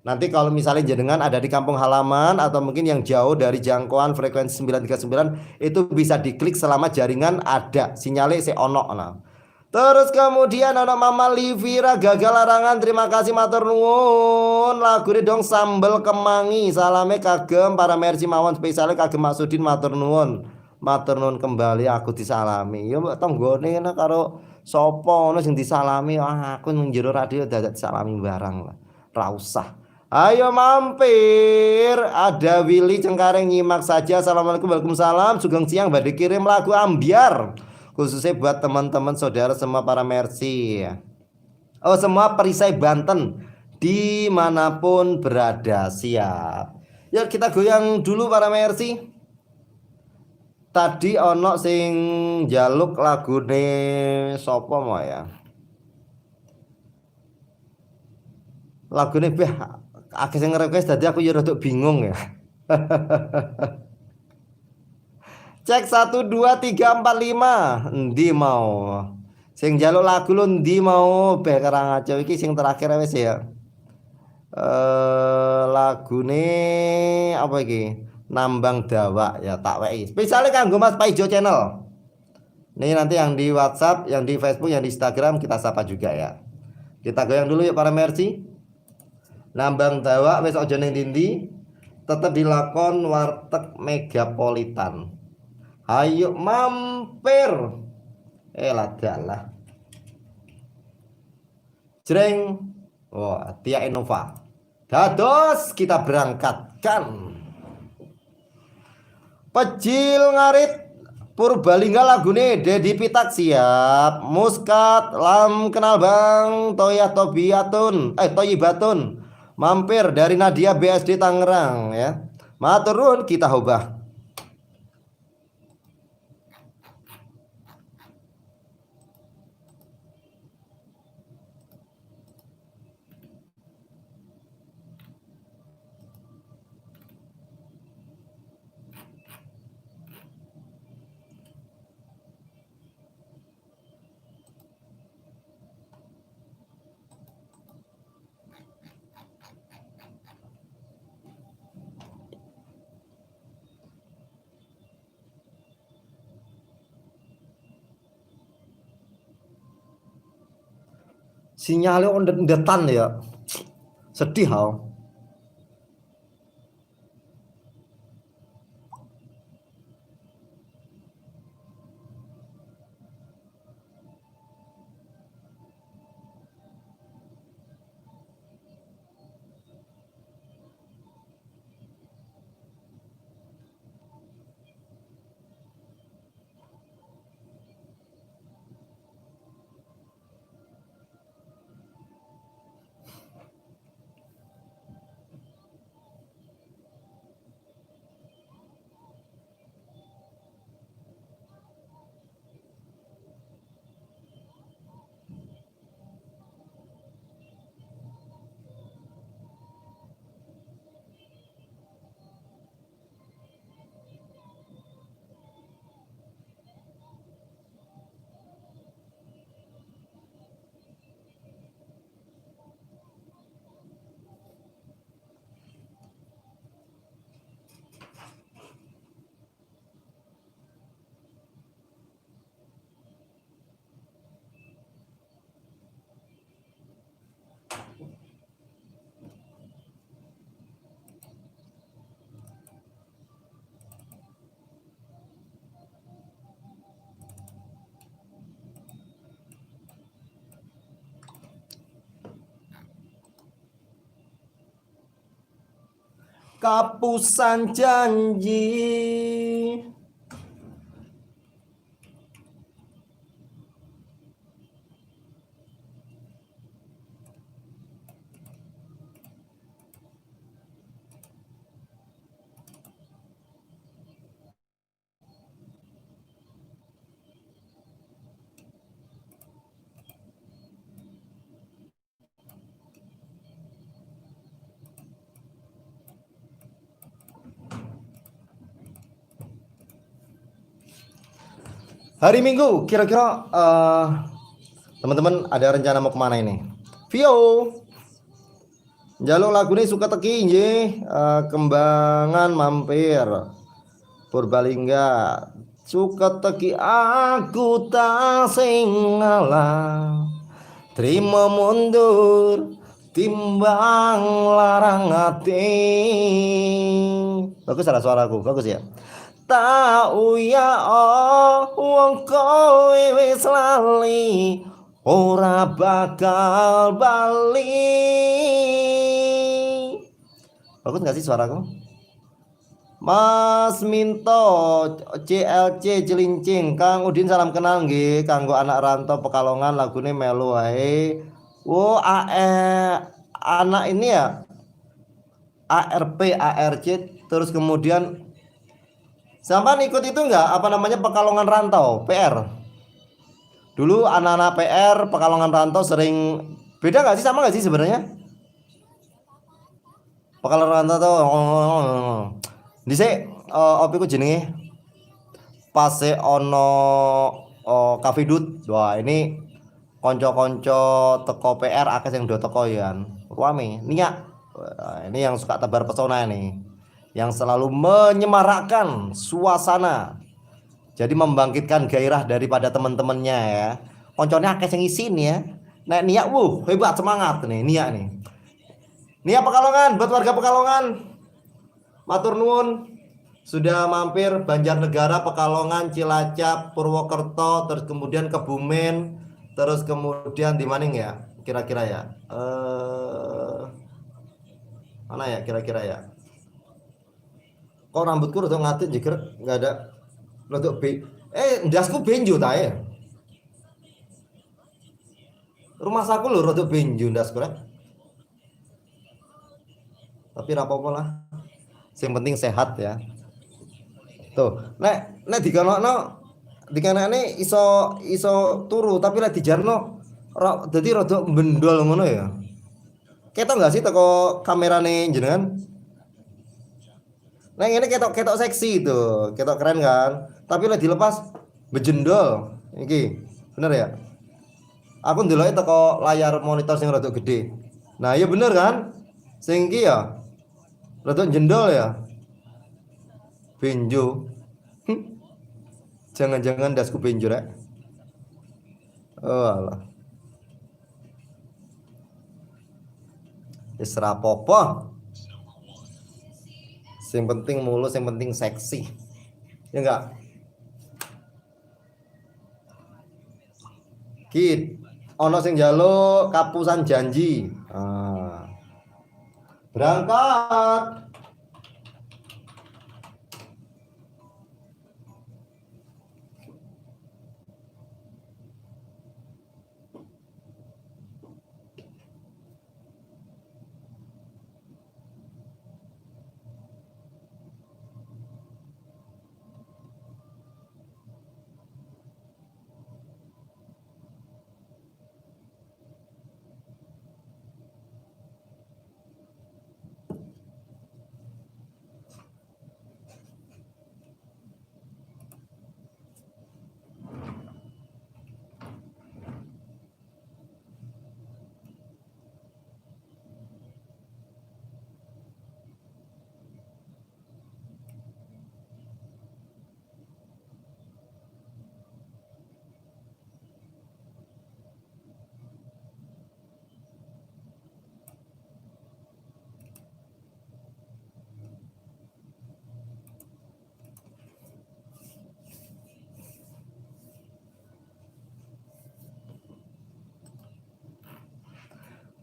Nanti kalau misalnya jenengan ada di kampung halaman atau mungkin yang jauh dari jangkauan frekuensi 939 itu bisa diklik selama jaringan ada, sinyalnya se ono. Nah. Terus kemudian anak Mama Livira gagal larangan, terima kasih matur nuwun. Lagune dong Sambel Kemangi, salame kagem para Mercy mawon spesiale kagem Maksudin matur nuwun. Matur nuwun kembali aku disalami. Ya mbok tanggane ngono karo sapa ngono sing disalami, ah, aku nang jero radio dadak disalami barang lah. Ra usah. Ayo mampir, ada Willy Cengkareng nyimak saja. Assalamualaikum, waalaikumsalam. Sugeng siang, badhe kirim lagu Ambyar. Khususnya buat teman-teman saudara semua para Mercy. Oh, semua perisai Banten dimanapun berada, siap. Yuk kita goyang dulu para Mercy. Tadi ono sing jaluk lagune sapa mau ya? Lagune beh akeh sing nge-request dadi aku ya rada bingung ya. Cek 1 2 3 4 5. Endi mau? Sing jaluk lagu lho endi mau? Beh karang aja iki sing terakhir wis ya. Lagune apa iki? Nambang Dawak ya tak weki. Spesiale kanggo Mas Paijo Channel. Nih nanti yang di WhatsApp, yang di Facebook, yang di Instagram kita sapa juga ya. Kita goyang dulu yuk para Mercy. Nambang Dawak wis aja ning dindi, tetep dilakon warteg Megapolitan. Ayo mampir. Ladalah. Jreng. Wah, Tia Innova. Dados kita berangkatkan. Pejil ngarit Purbalingga lagune Dedi Pitak siap. Muskat lam kenal Bang Toya Tobiatun Toyibatun. Mampir dari Nadia BSD Tangerang ya. Matur nuwun kita hobah. Sinyalnya ondet-ondetan ya. Sedih hao. Kapusan janji. Hari Minggu kira-kira teman-teman ada rencana mau kemana ini? Vio, jaluk lagune suka teki nggih, Kembangan mampir. Purbalingga suka teki aku tak sing ngalah. Trima mundur timbang larang ati. Bagus salah suaraku, bagus ya. Tau ya oh, wong kowe wis lali ora bakal bali. Bagus nggak sih suaraku? Mas Minto CLC Cilincing, Kang Udin salam kenal nggih kanggo anak rantau Pekalongan lagune melu wae. Wo AE anak ini ya, ARP ARC, terus kemudian sampean ikut itu enggak, apa namanya, Pekalongan Rantau PR? Dulu anak-anak PR Pekalongan Rantau sering, beda nggak sih, sama nggak sih sebenarnya? Pekalongan Rantau tuh dhisik apa iku jenenge? Pase ono Cafe Dut. Wah, ini konco-konco teko PR akeh sing do teko ya. Rame, niat. Wah, ini yang suka tebar pesona ini. Yang selalu menyemarakkan suasana. Jadi membangkitkan gairah daripada teman-temannya ya. Koncone akeh sing isin ya. Nek niat, wuh, hebat semangat nih, niat nih. Niat Pekalongan, buat warga Pekalongan. Matur nuwun sudah mampir Banjarnegara, Pekalongan, Cilacap, Purwokerto, terus kemudian Kebumen, terus kemudian di mana ya? Kira-kira ya. Mana ya kira-kira ya? Kok rambutku rada ngatik jeger, nggak ada rada B. Ndasku benjo ta ya? Rumah saku lho rada benjo ndasku rek. Tapi rapopo lah. Yang penting sehat ya. Tuh, nek nek dikonokno dikenane iso iso turu, tapi lek dijarno dadi rada bendol ngono ya. Ketok nggak sih teko kamerane jenengan? Nah, ini ketok ketok seksi itu, ketok keren kan? Tapi lek dilepas bejendol. Iki, bener ya? Aku ndeloke teko layar monitor sing rada gede. Nah, iya bener kan? Sing iki ya rada jendol ya. Benjo. Jangan-jangan dasku benjo rek. Oh alah. Wis rapopo. Yang penting mulus, yang penting seksi. Ya enggak? Kit, ono sing njaluk kapusan janji. Ah. Berangkat.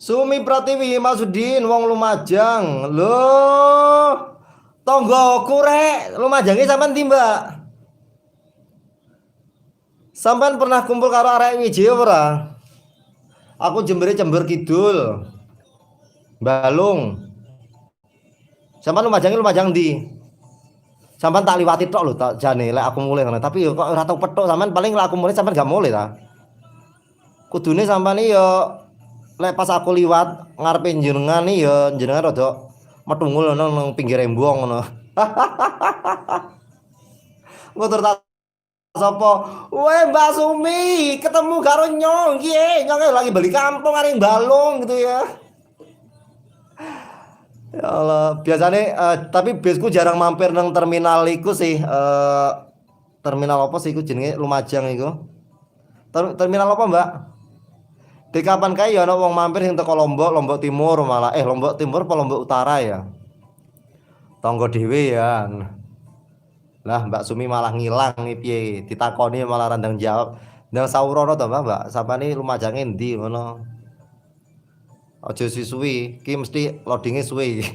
Sumi Pratiwi Masudin wong Lumajang. Loh, tonggoku rek, Lumajange sampean ndi, Mbak? Sampean pernah kumpul karo arek WJ ora? Aku Jembere, Jember Kidul. Balung. Sampean Lumajange Lumajang ndi? Sampean tak liwati tok lho tak jane lek aku mulih ngono. Tapi yo kok ora tau petuk sampean, paling lek aku mulih sampean gak mulih ta. Kudune sampean iki yo lek pas aku liwat ngarepe jenengan iki yo jenengan rada metungul ngono nang pinggir embong ngono. Engko terus tak Sapa? Weh, Mbak Sumi, ketemu karo nyong iki, nyong lagi balik kampung arep Balung gitu ya. Ya Allah, biasanya tapi bisku jarang mampir nang terminal iku sih, terminal apa sih iku jenenge, Lumajang iku? Terminal apa, Mbak? Di kapan kae ya ana wong mampir sing teko Lombok, Lombok Timur malah. Eh, Lombok Timur apa Lombok Utara ya? Tonggo dhewe ya. Lah, Mbak Sumi malah ngilang nih, piye? Ditakoni malah ra ndang jawab. Ndang saurono to, Mbak, Mbak. Sapane Lumajange endi ngono. Aja suwi-suwi, iki mesti loadinge suwe iki.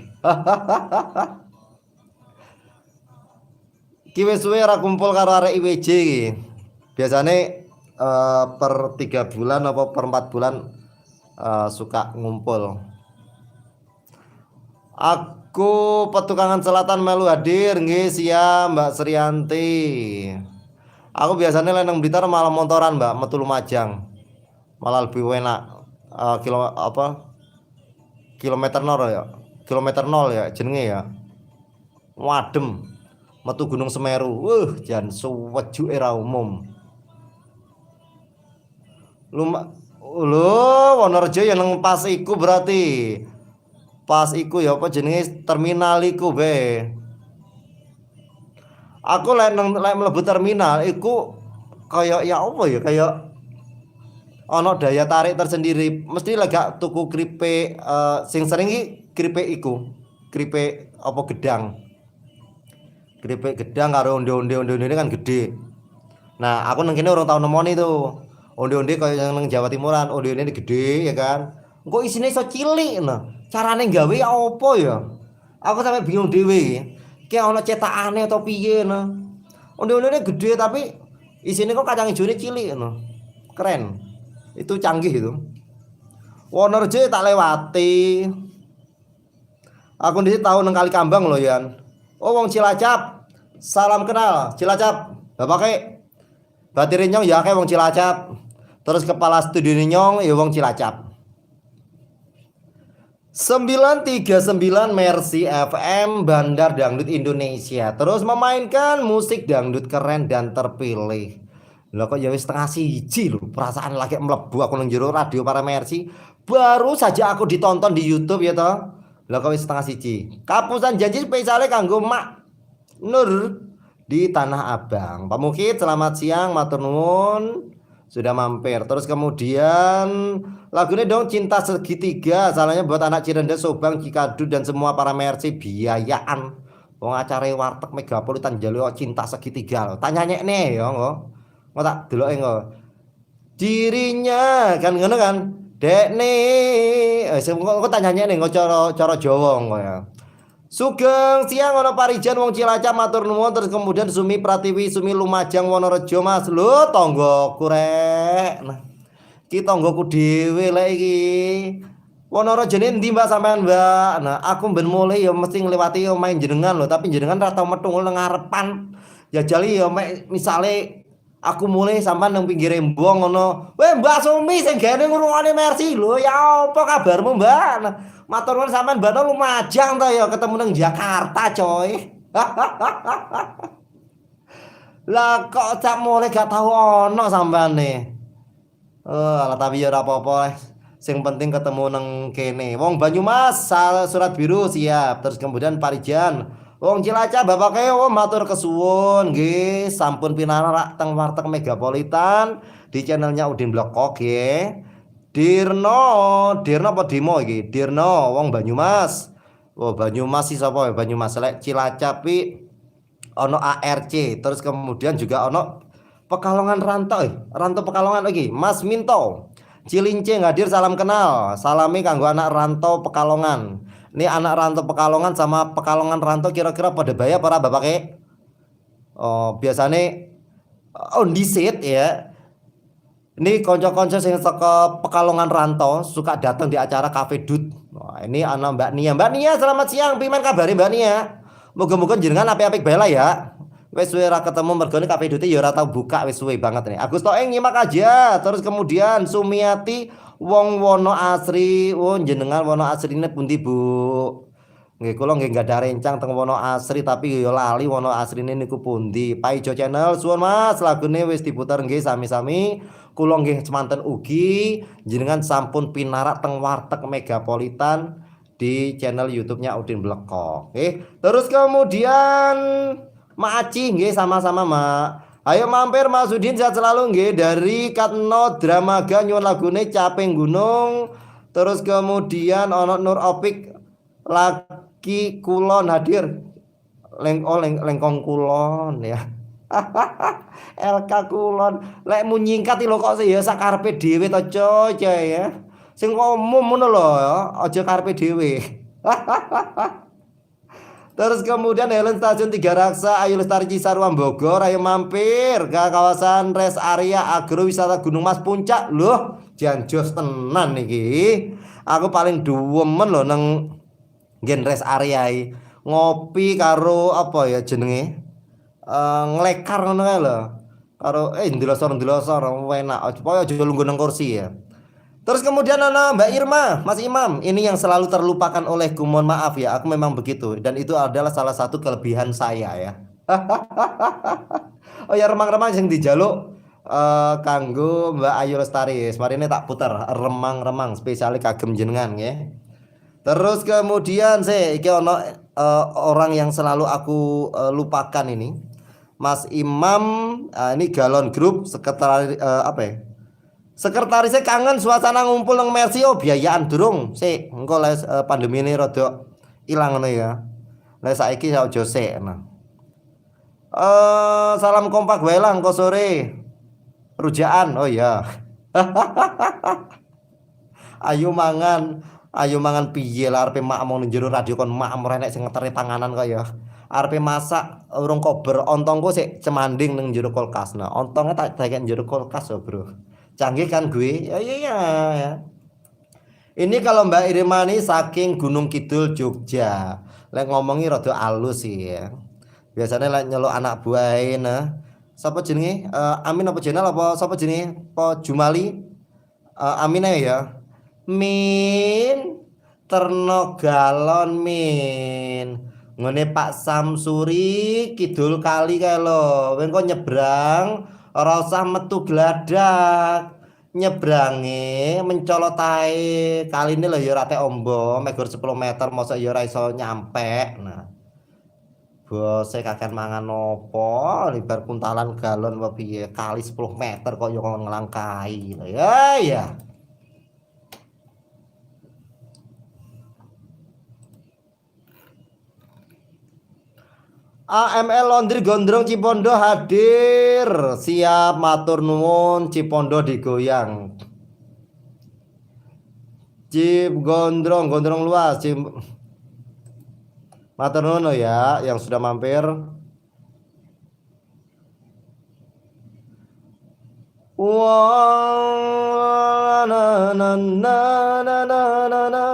Iki wis suwe ora kumpul karo arek IWJ iki. Biasane per 3 bulan apa per 4 bulan suka ngumpul. Aku Petukangan Selatan melu hadir nggih, siap Mbak Srianti. Aku biasanya lek nang Blitar malah motoran, Mbak, metu Lumajang. Malah lebih enak. Kilo apa? Kilometer nol ya. Kilometer nol ya jenenge ya. Wadem. Metu Gunung Semeru. Jan suwejuke ra umum. Lho, Wonorejo ya nang pas iku berarti. Pas iku ya apa jenenge, terminal iku be. Aku lek nang lek mlebu terminal iku kaya ya apa ya, kaya ana daya tarik tersendiri. Mesti lek gak tuku keripik, sing sering iki keripik iku, keripik apa, gedang. Keripik gedang karo onde-onde, onde-ondene kan gede. Nah, aku nang kene urung tau nemoni tuh. Onde-onde kaya yang nang Jawa Timuran, onde-ondene gede ya kan. Engko isine iso cilik nah. Carane gawe ya apa ya? Aku sampe bingung dhewe iki. Ki ana cetakane atau piye nah. Onde-ondene gede tapi isine kok kacang ijone cilik ngono. Keren. Itu canggih itu. Wonorejo tak lewati. Aku ndhisik tau nang Kali Kambang lho, Yan. Oh, wong Cilacap. Salam kenal, Cilacap. Bapake batire nyong ya akeh wong Cilacap. Terus kepala studio nyong ya wong Cilacap. 939 Mercy FM, Bandar Dangdut Indonesia terus memainkan musik dangdut keren dan terpilih. Lah, kok ya wis 12.30 lho, perasaan lagi mlebu aku nang jero radio para Mercy. Baru saja aku ditonton di YouTube ya toh. Lah, kok wis 12.30. Kapusan Janji spesiale kanggo Mak Nur di Tanah Abang. Pak Mukit, selamat siang, matur nuwun sudah mampir. Terus kemudian lagunya dong, Cinta Segitiga, salahnya buat anak Cirende, Sobang, Cikadut, dan semua para Mercy biayaan. Wong acara warteg Megapolitan njaluk Cinta Segitiga lho. Tanya nih ya engko. Engko tak deloke engko. Dirinya kan ngono kan. Dek nih, eh, engko tak nyanyi nih cara cara Jawa engko ya. Sugeng siang, ono Parijan wong Cilacap, matur nuwun. Terus kemudian Sumi Pratiwi Sumi Lumajang Wonorejo, Mas. Lho, tanggoku rek. Nah, iki tanggoku dhewe lek iki. Wonorejo endi, Mbak, sampean, Mbak? Nah, aku ben mulih ya mesti ngliwati omahe jenengan lho, tapi jenengan ra tau metu nang ngarepan. Jajali ya mek misale aku mulih sampean nang pinggir embong ngono. "Weh, Mbak Sumi sing gawe ngrungokne Mercy lho, ya apa kabarmu, Mbak?" Nah, matur nuwun sampean Mbak Lumajang ta ya, ketemu nang Jakarta, coy. Lah, kok cak mulih gak tau ono sampean. Oh, alah, tapi ya ora apa-apa. Sing penting ketemu nang kene. Wong Banyumas, surat biru siap. Terus kemudian Parijan. Wong Cilacap bapake, oh, matur kesuwun nggih, sampun pinarak teng warteg Megapolitan di channelnya Udin Blekok nggih. Dirno, Dirno apa Dimo iki? Dirno wong Banyumas. Oh, Banyumas sih sapa ya Banyumas? Lek Cilacap pi ono ARC, terus kemudian juga ono Pekalongan Rantau, eh, Rantau Pekalongan lagi, Mas Minto. Cilincing hadir, salam kenal. Salami kanggo anak rantau Pekalongan. Ini anak rantau Pekalongan sama Pekalongan rantau kira-kira pada bayar para bapak? Oh, biasanya oh disit ya. Ini konco-konco sing saka Pekalongan Rantau suka datang di acara Cafe Dut. Wah, ini anak Mbak Nia. Mbak Nia, selamat siang. Pimen kabare, Mbak Nia? Moga-moga jenengan apik-apik bae lah ya. Wis suwe ra ketemu mergone Cafe Dut ya ora tau buka, wis suwe banget nih. Agus Toeng nyimak aja. Terus kemudian Sumiati wong Wono Asri. Oh, jenengan Wono Asrine pundi, Bu? Nggih kula nggih gadah rencang teng Wonoasri tapi ya lali Wonoasrine niku pundi. Paijo Channel suwun Mas, lagune wis diputer nggih sami-sami. Kula nggih semanten ugi jenengan sampun pinarak teng warteg Megapolitan di channel YouTube-nya Udin Blekok. Nggih. Terus kemudian Mak Aci nggih sama-sama Mak. Ayo mampir Mas Udin sehat selalu nggih dari Katno Dramaga nyuwun lagune Caping Gunung. Terus kemudian ono Nur Opik lagi kulon hadir. Lengkong kulon ya. LK kulon. Lek mu nyingkat lho kok ya sakarepe dhewe to coy ya. Sing umum ngono lho ya, aja karepe dhewe. Terus kemudian Helen Stasiun Tiga Raksa, Ayu Lestari Cisarua Bogor, ayo mampir ke kawasan rest area agrowisata Gunung Mas Puncak. Loh, jan jos tenan iki. Aku paling demen lho nang nggen rest area iki. Ngopi karo apa ya jenenge? Nglekar ngono kae lho. Karo ndelosor-ndelosor enak. Pokoke aja lungguh nang kursi ya. Terus kemudian ana Mbak Irma, Mas Imam, ini yang selalu terlupakan olehku, mohon maaf ya, aku memang begitu dan itu adalah salah satu kelebihan saya ya. Oh ya remang-remang sing dijaluk kanggo Mbak Ayu Lestari. Marine tak puter remang-remang spesial kagem jenengan nggih. Terus kemudian saya iki ono orang yang selalu aku lupakan ini. Mas Imam, ini Galon Group sekretaris apa ya? Sekretarisnya kangen suasana ngumpul nang Mercy, oh biayaan durung sik engko les pandemi ini rada ilang ngono ya. Lah saiki aja sik nah. Salam kompak wae lah engko sore. Rujaan, oh iya. Ayo mangan, ayo mangan piye lah arepe mak nang jero radio kon mak ora enek sing ngeteri panganan kok ya. Arepe masak urung kober ontongku sik cemanding nang jero kulkas. Nah, ontongnya tak dekek jero kulkas oh, Bro. Canggih kan gue? Ya iya ya. Ini kalau Mbak Irma ini saking Gunung Kidul Jogja. Lek ngomongi rada alus sih ya. Biasanya lek nyeluk anak buahe nah. Sapa jenenge? Amin apa Jenal apa sapa jenenge? Apa Jumali? Amin ae ya. Min terno galon min. Ngene Pak Samsuri kidul kali kae lho. Kowe engko nyebrang ora usah metu gladak. Nyebrange mencolot ae. Kaline lho ya ora tek ombo, mek 10 meter mosok ya ora iso nyampe. Nah. Bose kakean mangan opo, libar kuntalan galon apa piye, kali 10 meter kok ya nglangkai. Ya ya. AML Laundry Gondrong Cipondo hadir. Siap matur nuwun Cipondo digoyang. Cip Gondrong, Gondrong luas. Cip. Matur nuwun ya yang sudah mampir. Wah, na na na na na na na.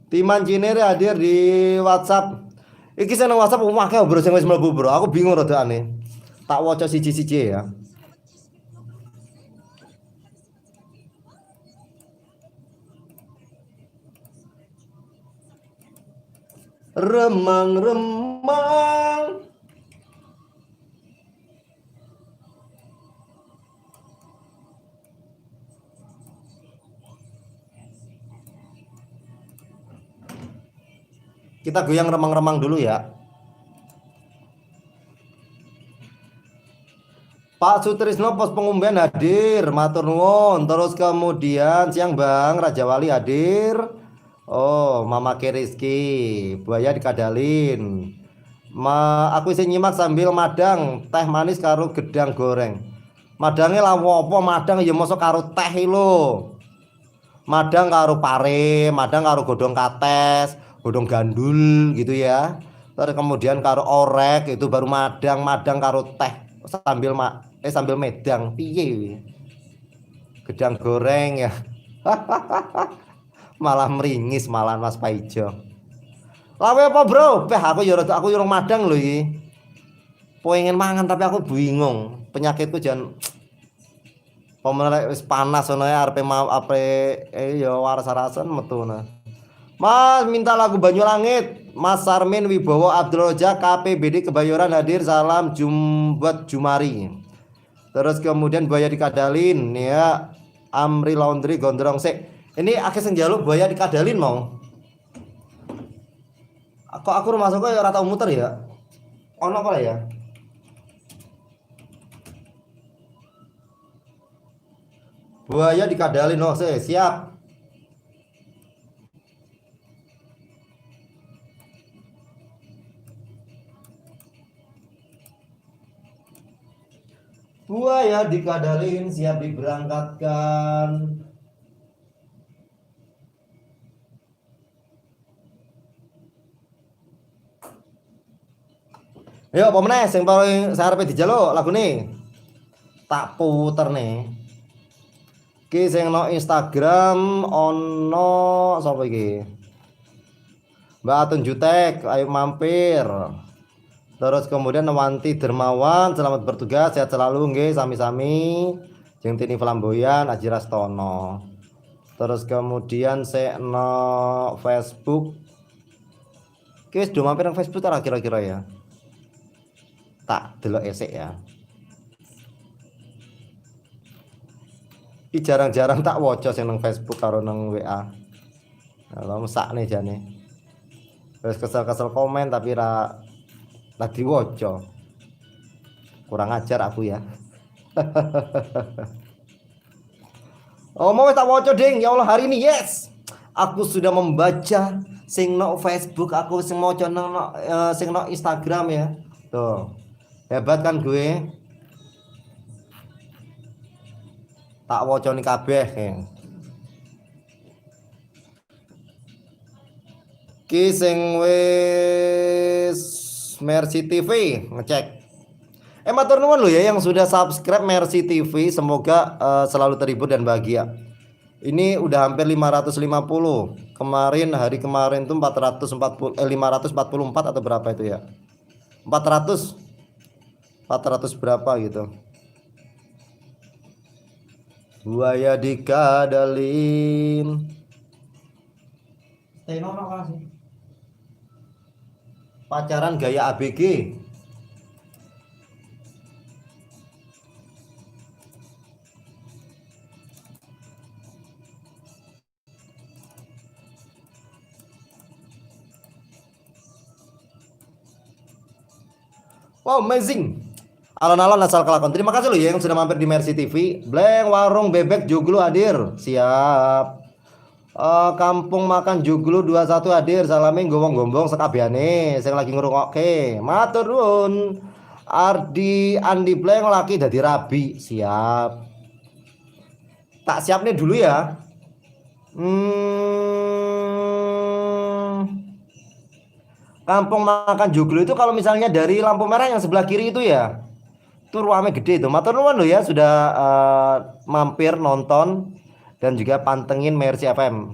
Timan Cinere hadir di WhatsApp. Iki seneng WhatsApp akeh bro sing wis mlebu bro. Aku bingung rada aneh. Tak waca siji-siji ya. Remang-remang. Kita goyang remang-remang dulu ya. Pak Sutrisno pos pengumben hadir, matur nuwun. Terus kemudian siang Bang Raja Wali hadir. Oh, Mama Keriski, buaya dikadalin. Aku isih nyimak sambil madang teh manis karo gedang goreng. Madange lawo apa madang ya mosok karo teh lho. Madang karo pare, madang karo godhong kates, godhong gandul gitu ya. Terus kemudian karo orek itu baru madang, madang karo teh sambil sambil medang piye. Gedang goreng ya. Malah meringis malah Mas Paijo. Lawe apa bro? Beh aku ya rada, aku ya urung madang lho iki. Pengen mangan tapi aku bingung. Penyakitku jan pemenang wis panas ngono ya arepe mau arepe ya waras-warasan metu ngono. Mas minta lagu Banyu Langit. Mas Sarmin Wibowo Abdul Roja KPBD Kebayoran hadir. Salam Jumbat Jumari. Terus kemudian Buaya Dikadalin ya. Amri Laundry Gondrong sik. Ini akeh sing njaluk Buaya Dikadalin mau. Kok aku rumah kok ya ora tau muter ya? Ono apa ya? Buaya dikadalin, oh siap. Buaya dikadalin, siap diberangkatkan. Ayo, apa meneh sing paling sarepe dijaluk lagune? Tak puter nih. Ki sing no Instagram ono sapa iki? Mbak Atun Jutek, ayo mampir. Terus kemudian Wanti Dermawan, selamat bertugas, sehat selalu nggih, sami-sami. Jeung Tini Flamboyan, Aji Rastono. Terus kemudian sing no Facebook. Ki wis do mampir nang Facebook ta kira-kira ya. Tak delok esek ya. Iki jarang-jarang tak waca sing nang Facebook karo nang WA. Nah, mesakne jane. Terus kesel-kesel komen tapi ra diwaca. Kurang ajar aku ya. Oh, mau tak waca, Ding. Ya Allah, hari ini yes. Aku sudah membaca sing no Facebook, aku sing maca nang no, sing no Instagram ya. Tuh. Hebat kan gue? Tak wacani kabeh. Ya. Ki sing wis Mercy TV ngecek. Matur nuwun lho ya yang sudah subscribe Mercy TV, semoga selalu terhibur dan bahagia. Ini udah hampir 550. Kemarin hari kemarin tuh 440 544 atau berapa itu ya? 400 berapa gitu. Buaya dikadalin. Pacaran gaya ABG. Wow, amazing. Alon-alon asal kelakon. Terima kasih loh ya yang sudah mampir di Mercy TV. Bleng warung bebek Joglo hadir. Siap. Kampung makan Joglo 21 hadir. Salame ngowong gombong sekabehane sing lagi ngrungokke. Matur nuwun. Ardi Andi Bleng laki dadi rabi. Siap. Tak siap nih dulu ya. Kampung makan Joglo itu kalau misalnya dari lampu merah yang sebelah kiri itu ya. Itu ruame gede itu. Matur nuwun loh ya sudah mampir nonton dan juga pantengin Mercy FM.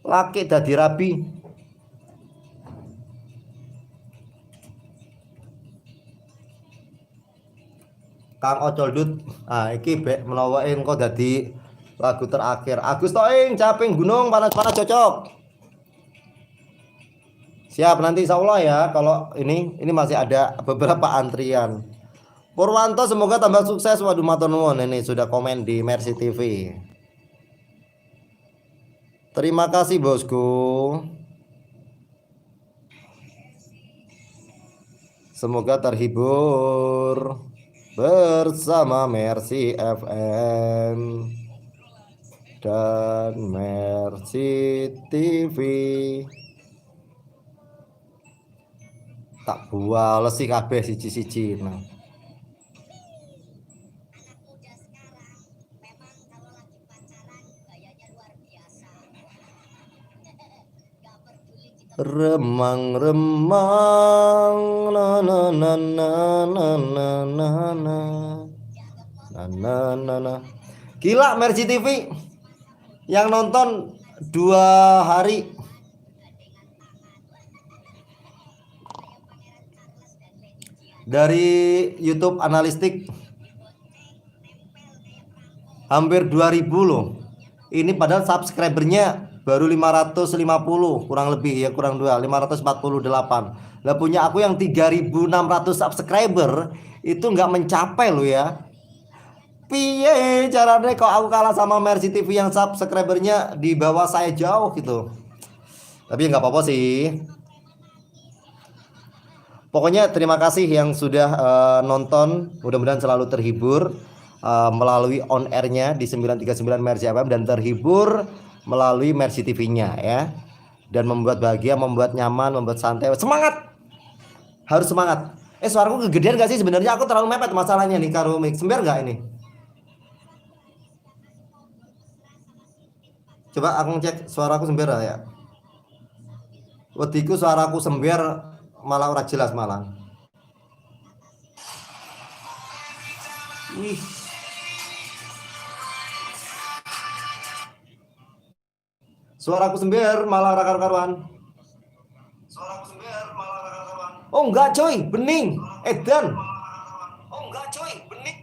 Laki dadi rabi. Kang Ocol Dut. Ah iki bek menawa engko dadi lagu terakhir. Agus Toing Caping Gunung panas-panas cocok. Siap nanti insya Allah ya kalau ini masih ada beberapa antrian. Purwanto semoga tambah sukses. Waduh matur nuwun ini sudah komen di Mercy TV. Terima kasih bosku. Semoga terhibur bersama Mercy FM dan Mercy TV. Tak buales sih kabeh siji-siji. Nah. Anak muda sekarang memang kalau lagi pacaran gayanya luar biasa. Gak peduli kita Remang-remang na na na na na na na na na na na na. Gila Mercy TV yang nonton 2 hari. Dari YouTube Analistik. Hampir 2000 loh. Ini padahal subscribernya baru 550 kurang lebih ya, kurang 2, 548. Lah punya aku yang 3600 subscriber itu nggak mencapai loh ya. Piye caranya kok aku kalah sama Mercy TV yang subscribernya di bawah saya jauh gitu. Tapi nggak apa-apa sih. Pokoknya terima kasih yang sudah nonton. Mudah-mudahan selalu terhibur melalui on air-nya di 939 Mercy FM dan terhibur melalui Mercy TV-nya ya. Dan membuat bahagia, membuat nyaman, membuat santai. Semangat. Harus semangat. Suaraku kegedean gak sih sebenarnya? Aku terlalu mepet masalahnya nih karo mic. Sember gak ini? Coba aku ngecek suaraku sember ya. Wediku suaraku sember malah ora jelas malah. Wih. Suaraku sember malah ora karu-karuan. Suaraku sember malah ora karu-karuan. Oh enggak coy, bening. Edan. Oh enggak coy, bening.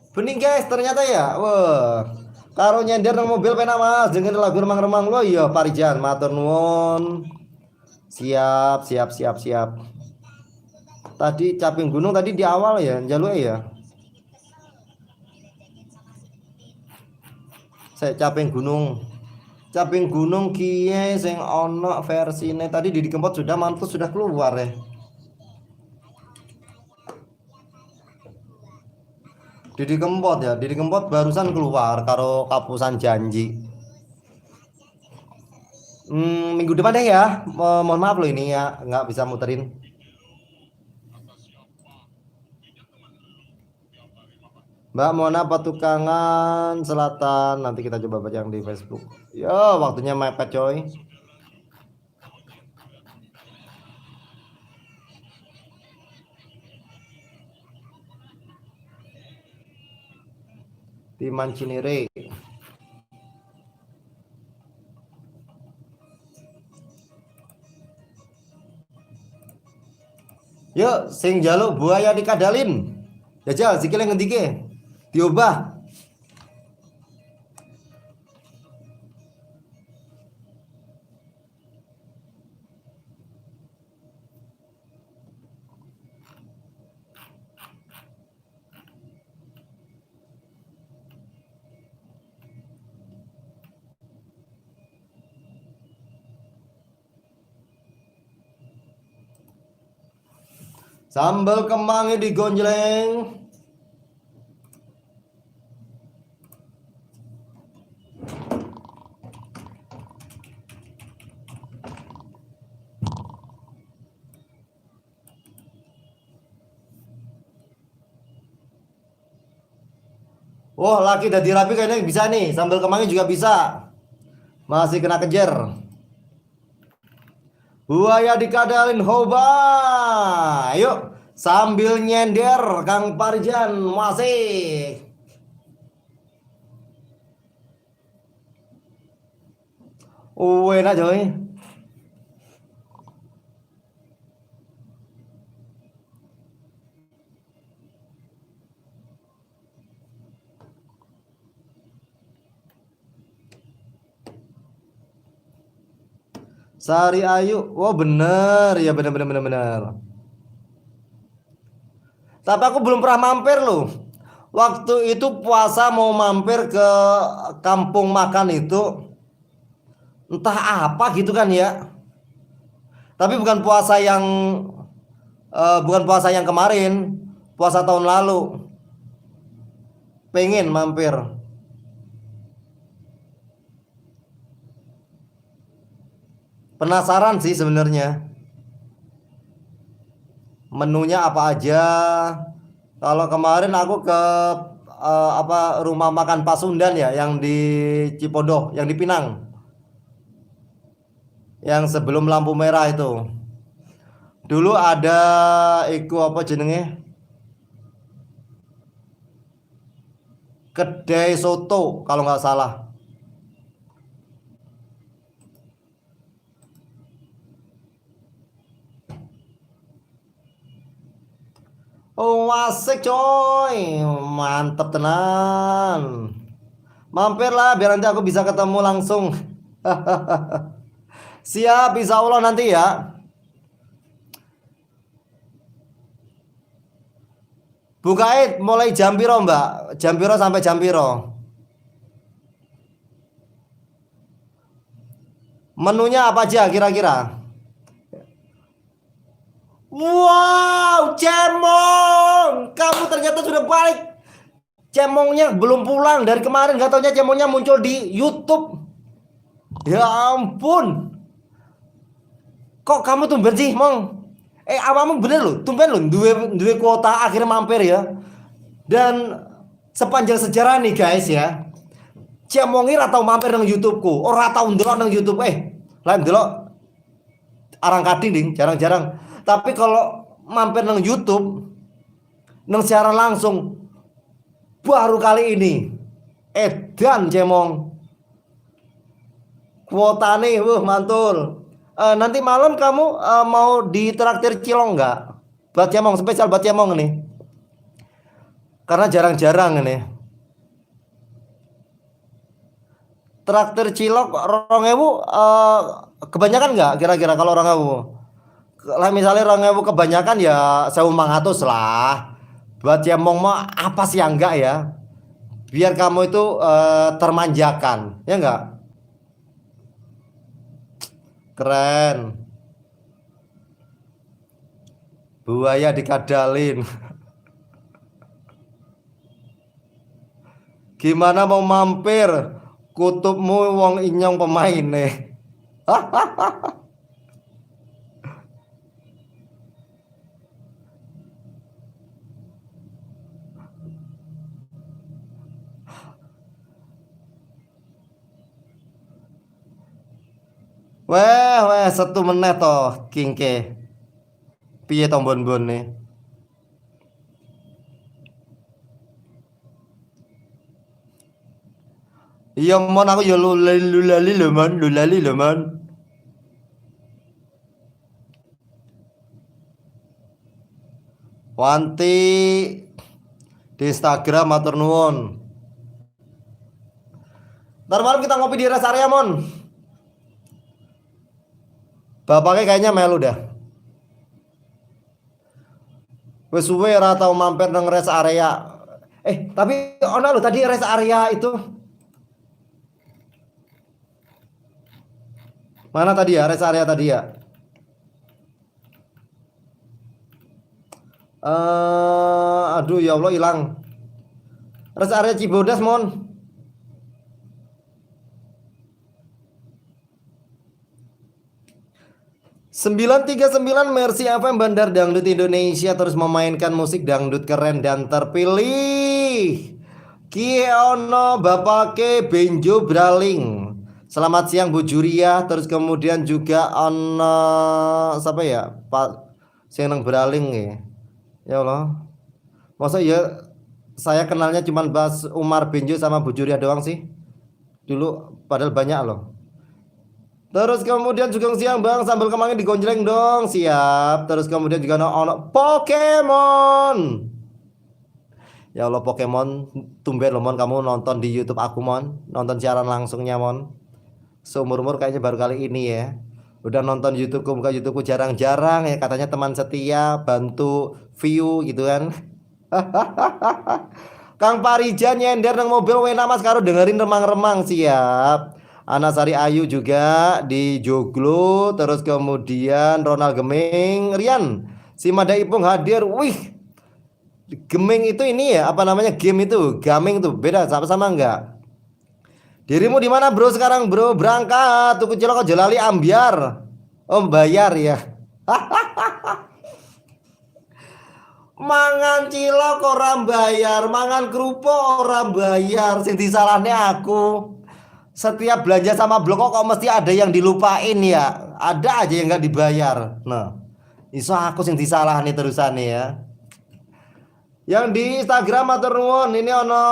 Bening guys ternyata ya. Wah. Karo nyender nang mobil penak Mas, dengerin lagu remang-remang lo iya Parijan, matur nuwun. Siap, siap, siap, siap. Tadi caping gunung tadi di awal ya, njaluk ya. Saya caping gunung. Caping gunung kiye sing ono versine tadi Didi Kempot sudah mantu sudah keluar ya. Didi Kempot ya, Didi Kempot barusan keluar karo Kapusan Janji. Minggu depan deh ya. Mohon maaf loh ini ya, nggak bisa muterin. Mbak Mona Patukangan Selatan, nanti kita coba baca yang di Facebook. Yo, waktunya mepet coy. Timan Cinere. Yuk, sing jaluk buaya dikadalin. Jajal sikile ngendi ke? Diobah. Sambal kemangi digonjleng. Wah, laki dadi rapi kayaknya bisa nih. Sambal kemangi juga bisa. Masih kena kejar. Buaya dikadalin hoba. Yuk, sambil nyender Kang Parjan masih. Enak coy. Sari Ayu, wah bener ya, bener bener bener bener. Tapi aku belum pernah mampir loh. Waktu itu puasa mau mampir ke kampung makan itu, entah apa gitu kan ya. Tapi bukan puasa yang kemarin, puasa tahun lalu. Pengen mampir. Penasaran sih sebenarnya. Menunya apa aja? Kalau kemarin aku ke rumah makan Pasundan ya, yang di Cipodo, yang di Pinang. Yang sebelum lampu merah itu. Dulu ada iku apa jenenge? Kedai soto kalau nggak salah. Oh, asik coy. Mantep tenan. Mampirlah biar nanti aku bisa ketemu langsung. Siap, insya Allah nanti ya. Bukain mulai jam piro, Mbak? Jam piro sampai jam piro? Menunya apa aja kira-kira? Wow, Cemong, kamu ternyata sudah balik. Cemongnya belum pulang dari kemarin, gak taunya Cemongnya muncul di YouTube. Ya ampun. Kok kamu tumben sih, Mong? Awakmu bener loh, tumben loh, duwe duwe kuota akhirnya mampir ya. Dan sepanjang sejarah nih guys ya, Cemong ora tau mampir nang YouTubeku, ora tau ndelok nang YouTube. Lain ndelok arang kading ding, jarang-jarang. Tapi kalau mampir nang YouTube, nang siaran langsung, baru kali ini. Edan Cemong. Kuotane, wuh mantul. Nanti malam kamu mau ditraktir cilok nggak? Buat Cemong, spesial buat Cemong nih. Karena jarang-jarang ini. Traktir cilok 2.000 kebanyakan nggak kira-kira kalau 2.000? Lah misalnya 2.000 kebanyakan ya 1.500 lah. Buat Cemong mah apa sih yang enggak ya? Biar kamu itu termanjakan, ya enggak? Keren. Buaya dikadalin. Gimana mau mampir? Kutubmu wong inyong pemain nih. Weh, weh, satu menit toh, kingke. Piye to mbon-mbone? Iya mon aku ya lali lho mon, lali lho mon. Wanti di Instagram matur nuwun. Ntar malam kita ngopi di rest area mon. Bapaknya kayaknya melu dah. Wes suwe ora tau mampir nang rest area. Tapi ono lho tadi rest area itu. Mana tadi ya rest area tadi ya? Aduh ya Allah hilang. Rest area Cibodas mon. 939 Mercy FM Bandar Dangdut Indonesia terus memainkan musik dangdut keren dan terpilih. Ki ono bapake Benjo Braling. Selamat siang Bu Juria. Terus kemudian juga ono siapa ya? Pak sing nang Braling ya. Ya Allah. Masa ya saya kenalnya cuman Bas Umar Benjo sama Bu Juria doang sih. Dulu padahal banyak loh. Terus kemudian juga siang Bang, sambal kemangi digonjreng dong. Siap. Terus kemudian juga ono Pokemon. Ya Allah Pokemon, tumben loh Mon kamu nonton di YouTube aku Mon, nonton siaran langsungnya Mon. Seumur-umur kayaknya baru kali ini ya. Udah nonton YouTubeku, buka YouTubeku jarang-jarang ya, katanya teman setia bantu view gitu kan. Kang Parijan nyender nang mobil wena Mas karo dengerin remang-remang, siap. Anasari Ayu juga di Joglo, terus kemudian Ronald Geming, Rian, Simada Ipung hadir. Wih, Geming itu ini ya, apa namanya game itu, gaming tuh beda sama-sama enggak? Dirimu di mana bro sekarang bro? Berangkat, tuku cilok aja lali ambyar. Oh bayar ya. Mangan cilok ora bayar, mangan kerupuk ora bayar. Sing disalahne aku. Setiap belanja sama blok kok mesti ada yang dilupain ya. Ada aja yang nggak dibayar. Nah, iso aku sing disalahne terusane ya. Yang di Instagram matur nuwun, ini ono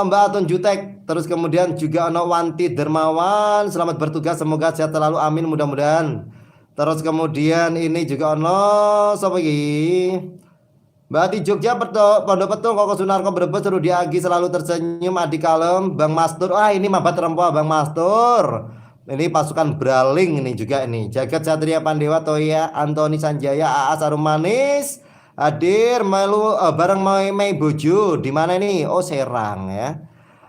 Mbak Atun Jutek, terus kemudian juga ono Wanti Dermawan, selamat bertugas, semoga sehat selalu, amin, mudah-mudahan. Terus kemudian ini juga ono sapa iki? Mbak di Jogja, Pondok Petung, Koko Sunarko Brebes, Rudi Agi selalu tersenyum, Adi Kalem, Bang Mastur. Wah, ini Mabat Rempoa Bang Mastur. Ini pasukan Braling ini juga ini. Jagat Satria Pandewa, Toya, Antoni Sanjaya, AA Sarumanis, hadir melu bareng Mei Mei Bojo. Di mana ini? Oh, Serang ya.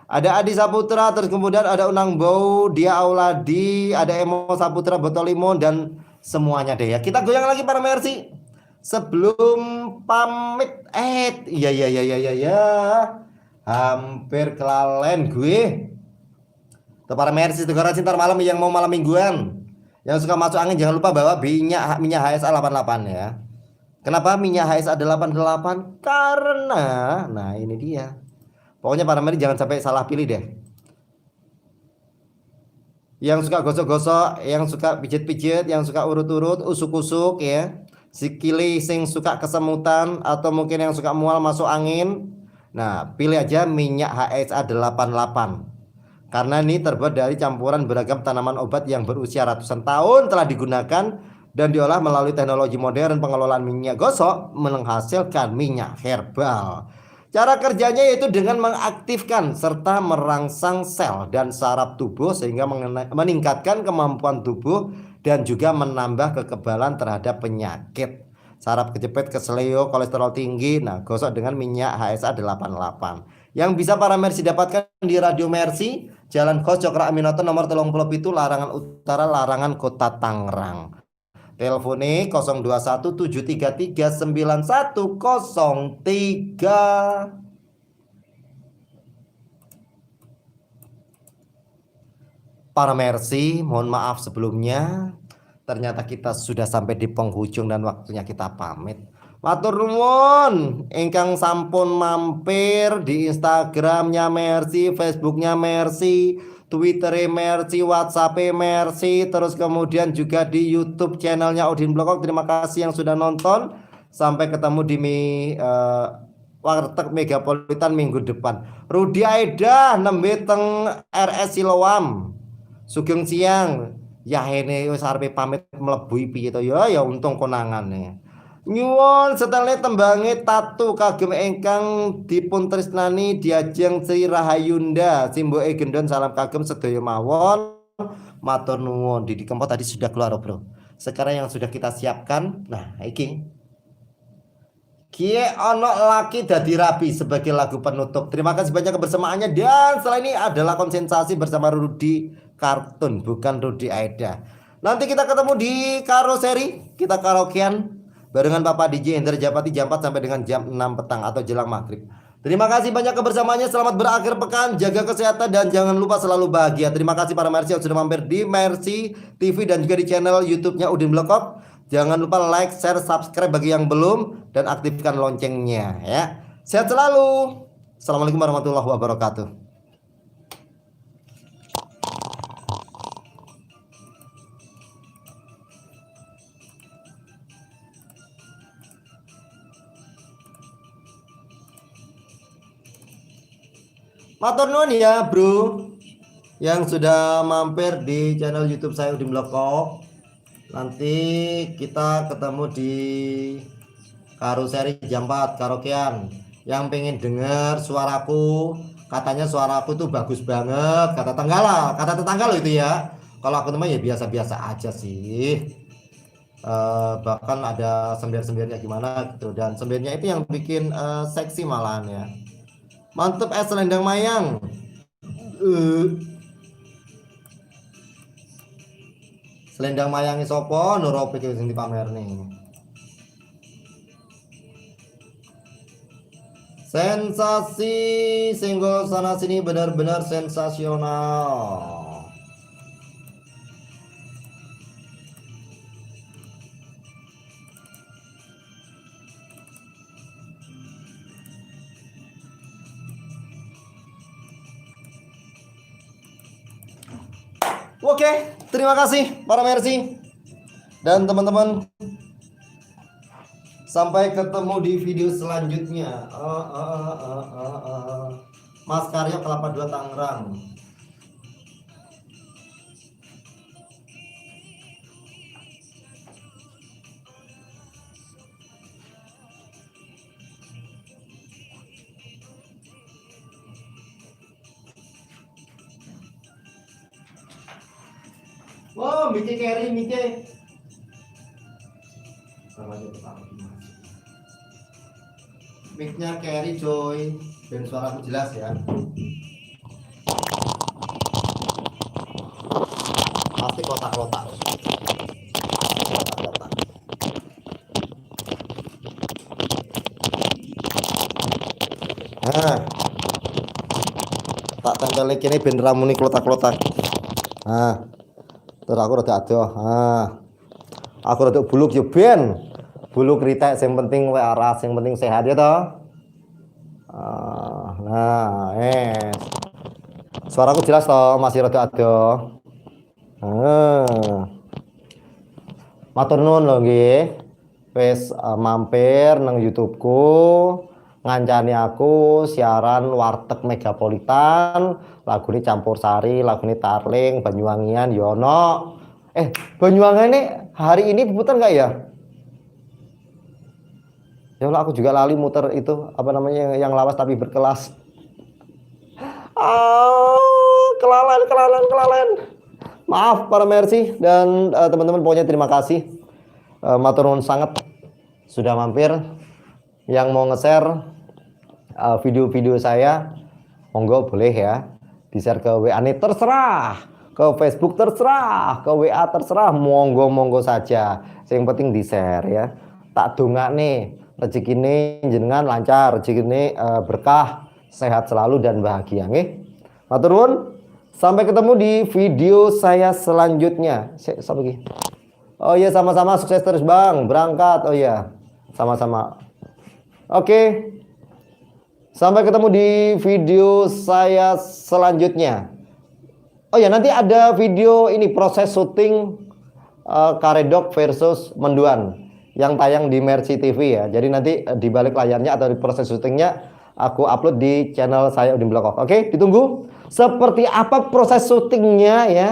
Ada Adi Saputra, terus kemudian ada Unang Bau, Dia Auladi, ada Emo Saputra, Botolimo, dan semuanya deh ya. Kita goyang lagi para Mercy. Sebelum pamit, iya iya iya iya iya ya. Hampir kelalen gue. Tuh para Mercy Tegara Cinta malam yang mau malam mingguan, yang suka masuk angin jangan lupa bawa minyak minyak HSA 88 ya. Kenapa minyak HSA 88? Karena nah ini dia. Pokoknya para Mercy jangan sampai salah pilih deh. Yang suka gosok-gosok, yang suka pijet-pijet, yang suka urut-urut, usuk-usuk ya. Sikili sing suka kesemutan atau mungkin yang suka mual masuk angin. Nah, pilih aja minyak HSA 88. Karena ini terbuat dari campuran beragam tanaman obat yang berusia ratusan tahun telah digunakan dan diolah melalui teknologi modern pengelolaan minyak gosok menghasilkan minyak herbal. Cara kerjanya yaitu dengan mengaktifkan serta merangsang sel dan saraf tubuh sehingga meningkatkan kemampuan tubuh dan juga menambah kekebalan terhadap penyakit. Saraf kejepit, keseleo, kolesterol tinggi. Nah, gosok dengan minyak HSA 88. Yang bisa para Mercy dapatkan di Radio Mercy, Jalan Kos Cokro Aminoto nomor 37, Larangan Utara, Larangan Kota Tangerang. Telepone 021 733 9103. Para Mercy, mohon maaf sebelumnya. Ternyata kita sudah sampai di penghujung dan waktunya kita pamit. Matur nuwun ingkang sampun mampir di Instagramnya Mercy, Facebooknya Mercy, Twitter Mercy, WhatsApp Mercy, terus kemudian juga di YouTube channelnya Udin Blekok. Terima kasih yang sudah nonton. Sampai ketemu di Warteg Megapolitan minggu depan. Rudi Aida nembe teng RS Siloam. Sugeng siang. Ya ini wis arepe pamit mlebu piye to ya ya untung konangane. Nyuwun setelne tembange tatu kagem ingkang dipun tresnani Diajeng Sri Rahayunda Simboke Gendon, salam kagem sedaya mawon. Matur nuwun. Didi Kempot tadi sudah keluar, Bro. Sekarang yang sudah kita siapkan, nah iki. Kie ono laki dadi rabi sebagai lagu penutup. Terima kasih banyak kebersamaannya dan setelah ini adalah konsensasi bersama Rudi Kartun, bukan Rudi Aida. Nanti kita ketemu di karoseri, kita karaokean barengan Bapak DJ Indra Japati jam 4 sampai dengan jam 6 petang atau jelang maghrib. Terima kasih banyak kebersamaannya. Selamat berakhir pekan, jaga kesehatan dan jangan lupa selalu bahagia. Terima kasih para Mercy yang sudah mampir di Mercy TV dan juga di channel YouTube-nya Udin Blekok. Jangan lupa like, share, subscribe bagi yang belum dan aktifkan loncengnya ya. Sehat selalu. Assalamualaikum warahmatullahi wabarakatuh. Matur nuwun ya, Bro. Yang sudah mampir di channel YouTube saya Udin Blekok. Nanti kita ketemu di karoseri jam 4 karaokean. Yang pengen dengar suaraku, katanya suaraku tuh bagus banget, kata tetangga lah, kata tetangga loh itu ya. Kalau aku teman ya biasa-biasa aja sih. Bahkan ada sembilan-sembilannya gimana gitu, dan sembilannya itu yang bikin seksi malahan ya. Mantep es selendang mayang. Selendang mayangi sopo Nuropi sing dipamerne. Sensasi senggol sana sini benar-benar sensasional. Oke, terima kasih para Mercy dan teman-teman. Sampai ketemu di video selanjutnya. Mas Karyo Kelapa 2 Tangerang. Wow, Mike carry Mike. Sama aja tetap. Mic-nya carry coy, dan suaraku jelas ya. Pasti kotak-kotak. Kotak-kotak. Nah, tak tempel kene ben ramune klotak-klotak. Nah, terus aku rada adoh. Nah, aku rada buluk yo ben. Bulu kritek sing penting waras, sing penting sehat ya toh. Nah, Suaraku jelas toh, masih rada adoh. Nah. Matur nuwun lho nggih. Wis mampir nang YouTubeku, ngancani aku siaran Warteg Megapolitan, lagune campur sari, lagune tarling, Banyuwangian yo ono. Banyuwangian ini hari ini diputar nggak ya? Ya Allah, aku juga lali muter itu, apa namanya, yang lawas tapi berkelas. Ah, kelalen, kelalen, kelalen. Maaf para Mercy dan teman-teman, pokoknya terima kasih. Matur nuwun sangat sudah mampir. Yang mau nge-share video-video saya, monggo boleh ya. Di-share ke WA nih terserah, ke Facebook terserah, ke WA terserah, monggo-monggo saja. Yang penting di-share ya. Tak dongakne rezekine jenengan lancar, rezekine berkah, sehat selalu dan bahagia nggih. Matur nuwun. Sampai ketemu di video saya selanjutnya. Sapa iki? Oh iya, sama-sama, sukses terus Bang. Berangkat. Oh iya. Sama-sama. Oke. Sampai ketemu di video saya selanjutnya. Oh ya, nanti ada video ini proses syuting Karedok versus Menduan yang tayang di Mercy TV ya. Jadi nanti di balik layarnya atau di proses syutingnya aku upload di channel saya Udin Blekok. Oke, ditunggu seperti apa proses syutingnya ya.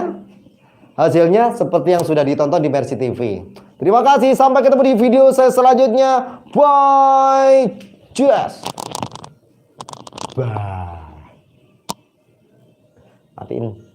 Hasilnya seperti yang sudah ditonton di Mercy TV. Terima kasih, sampai ketemu di video saya selanjutnya. Bye. Cheers. Bye. Matiin.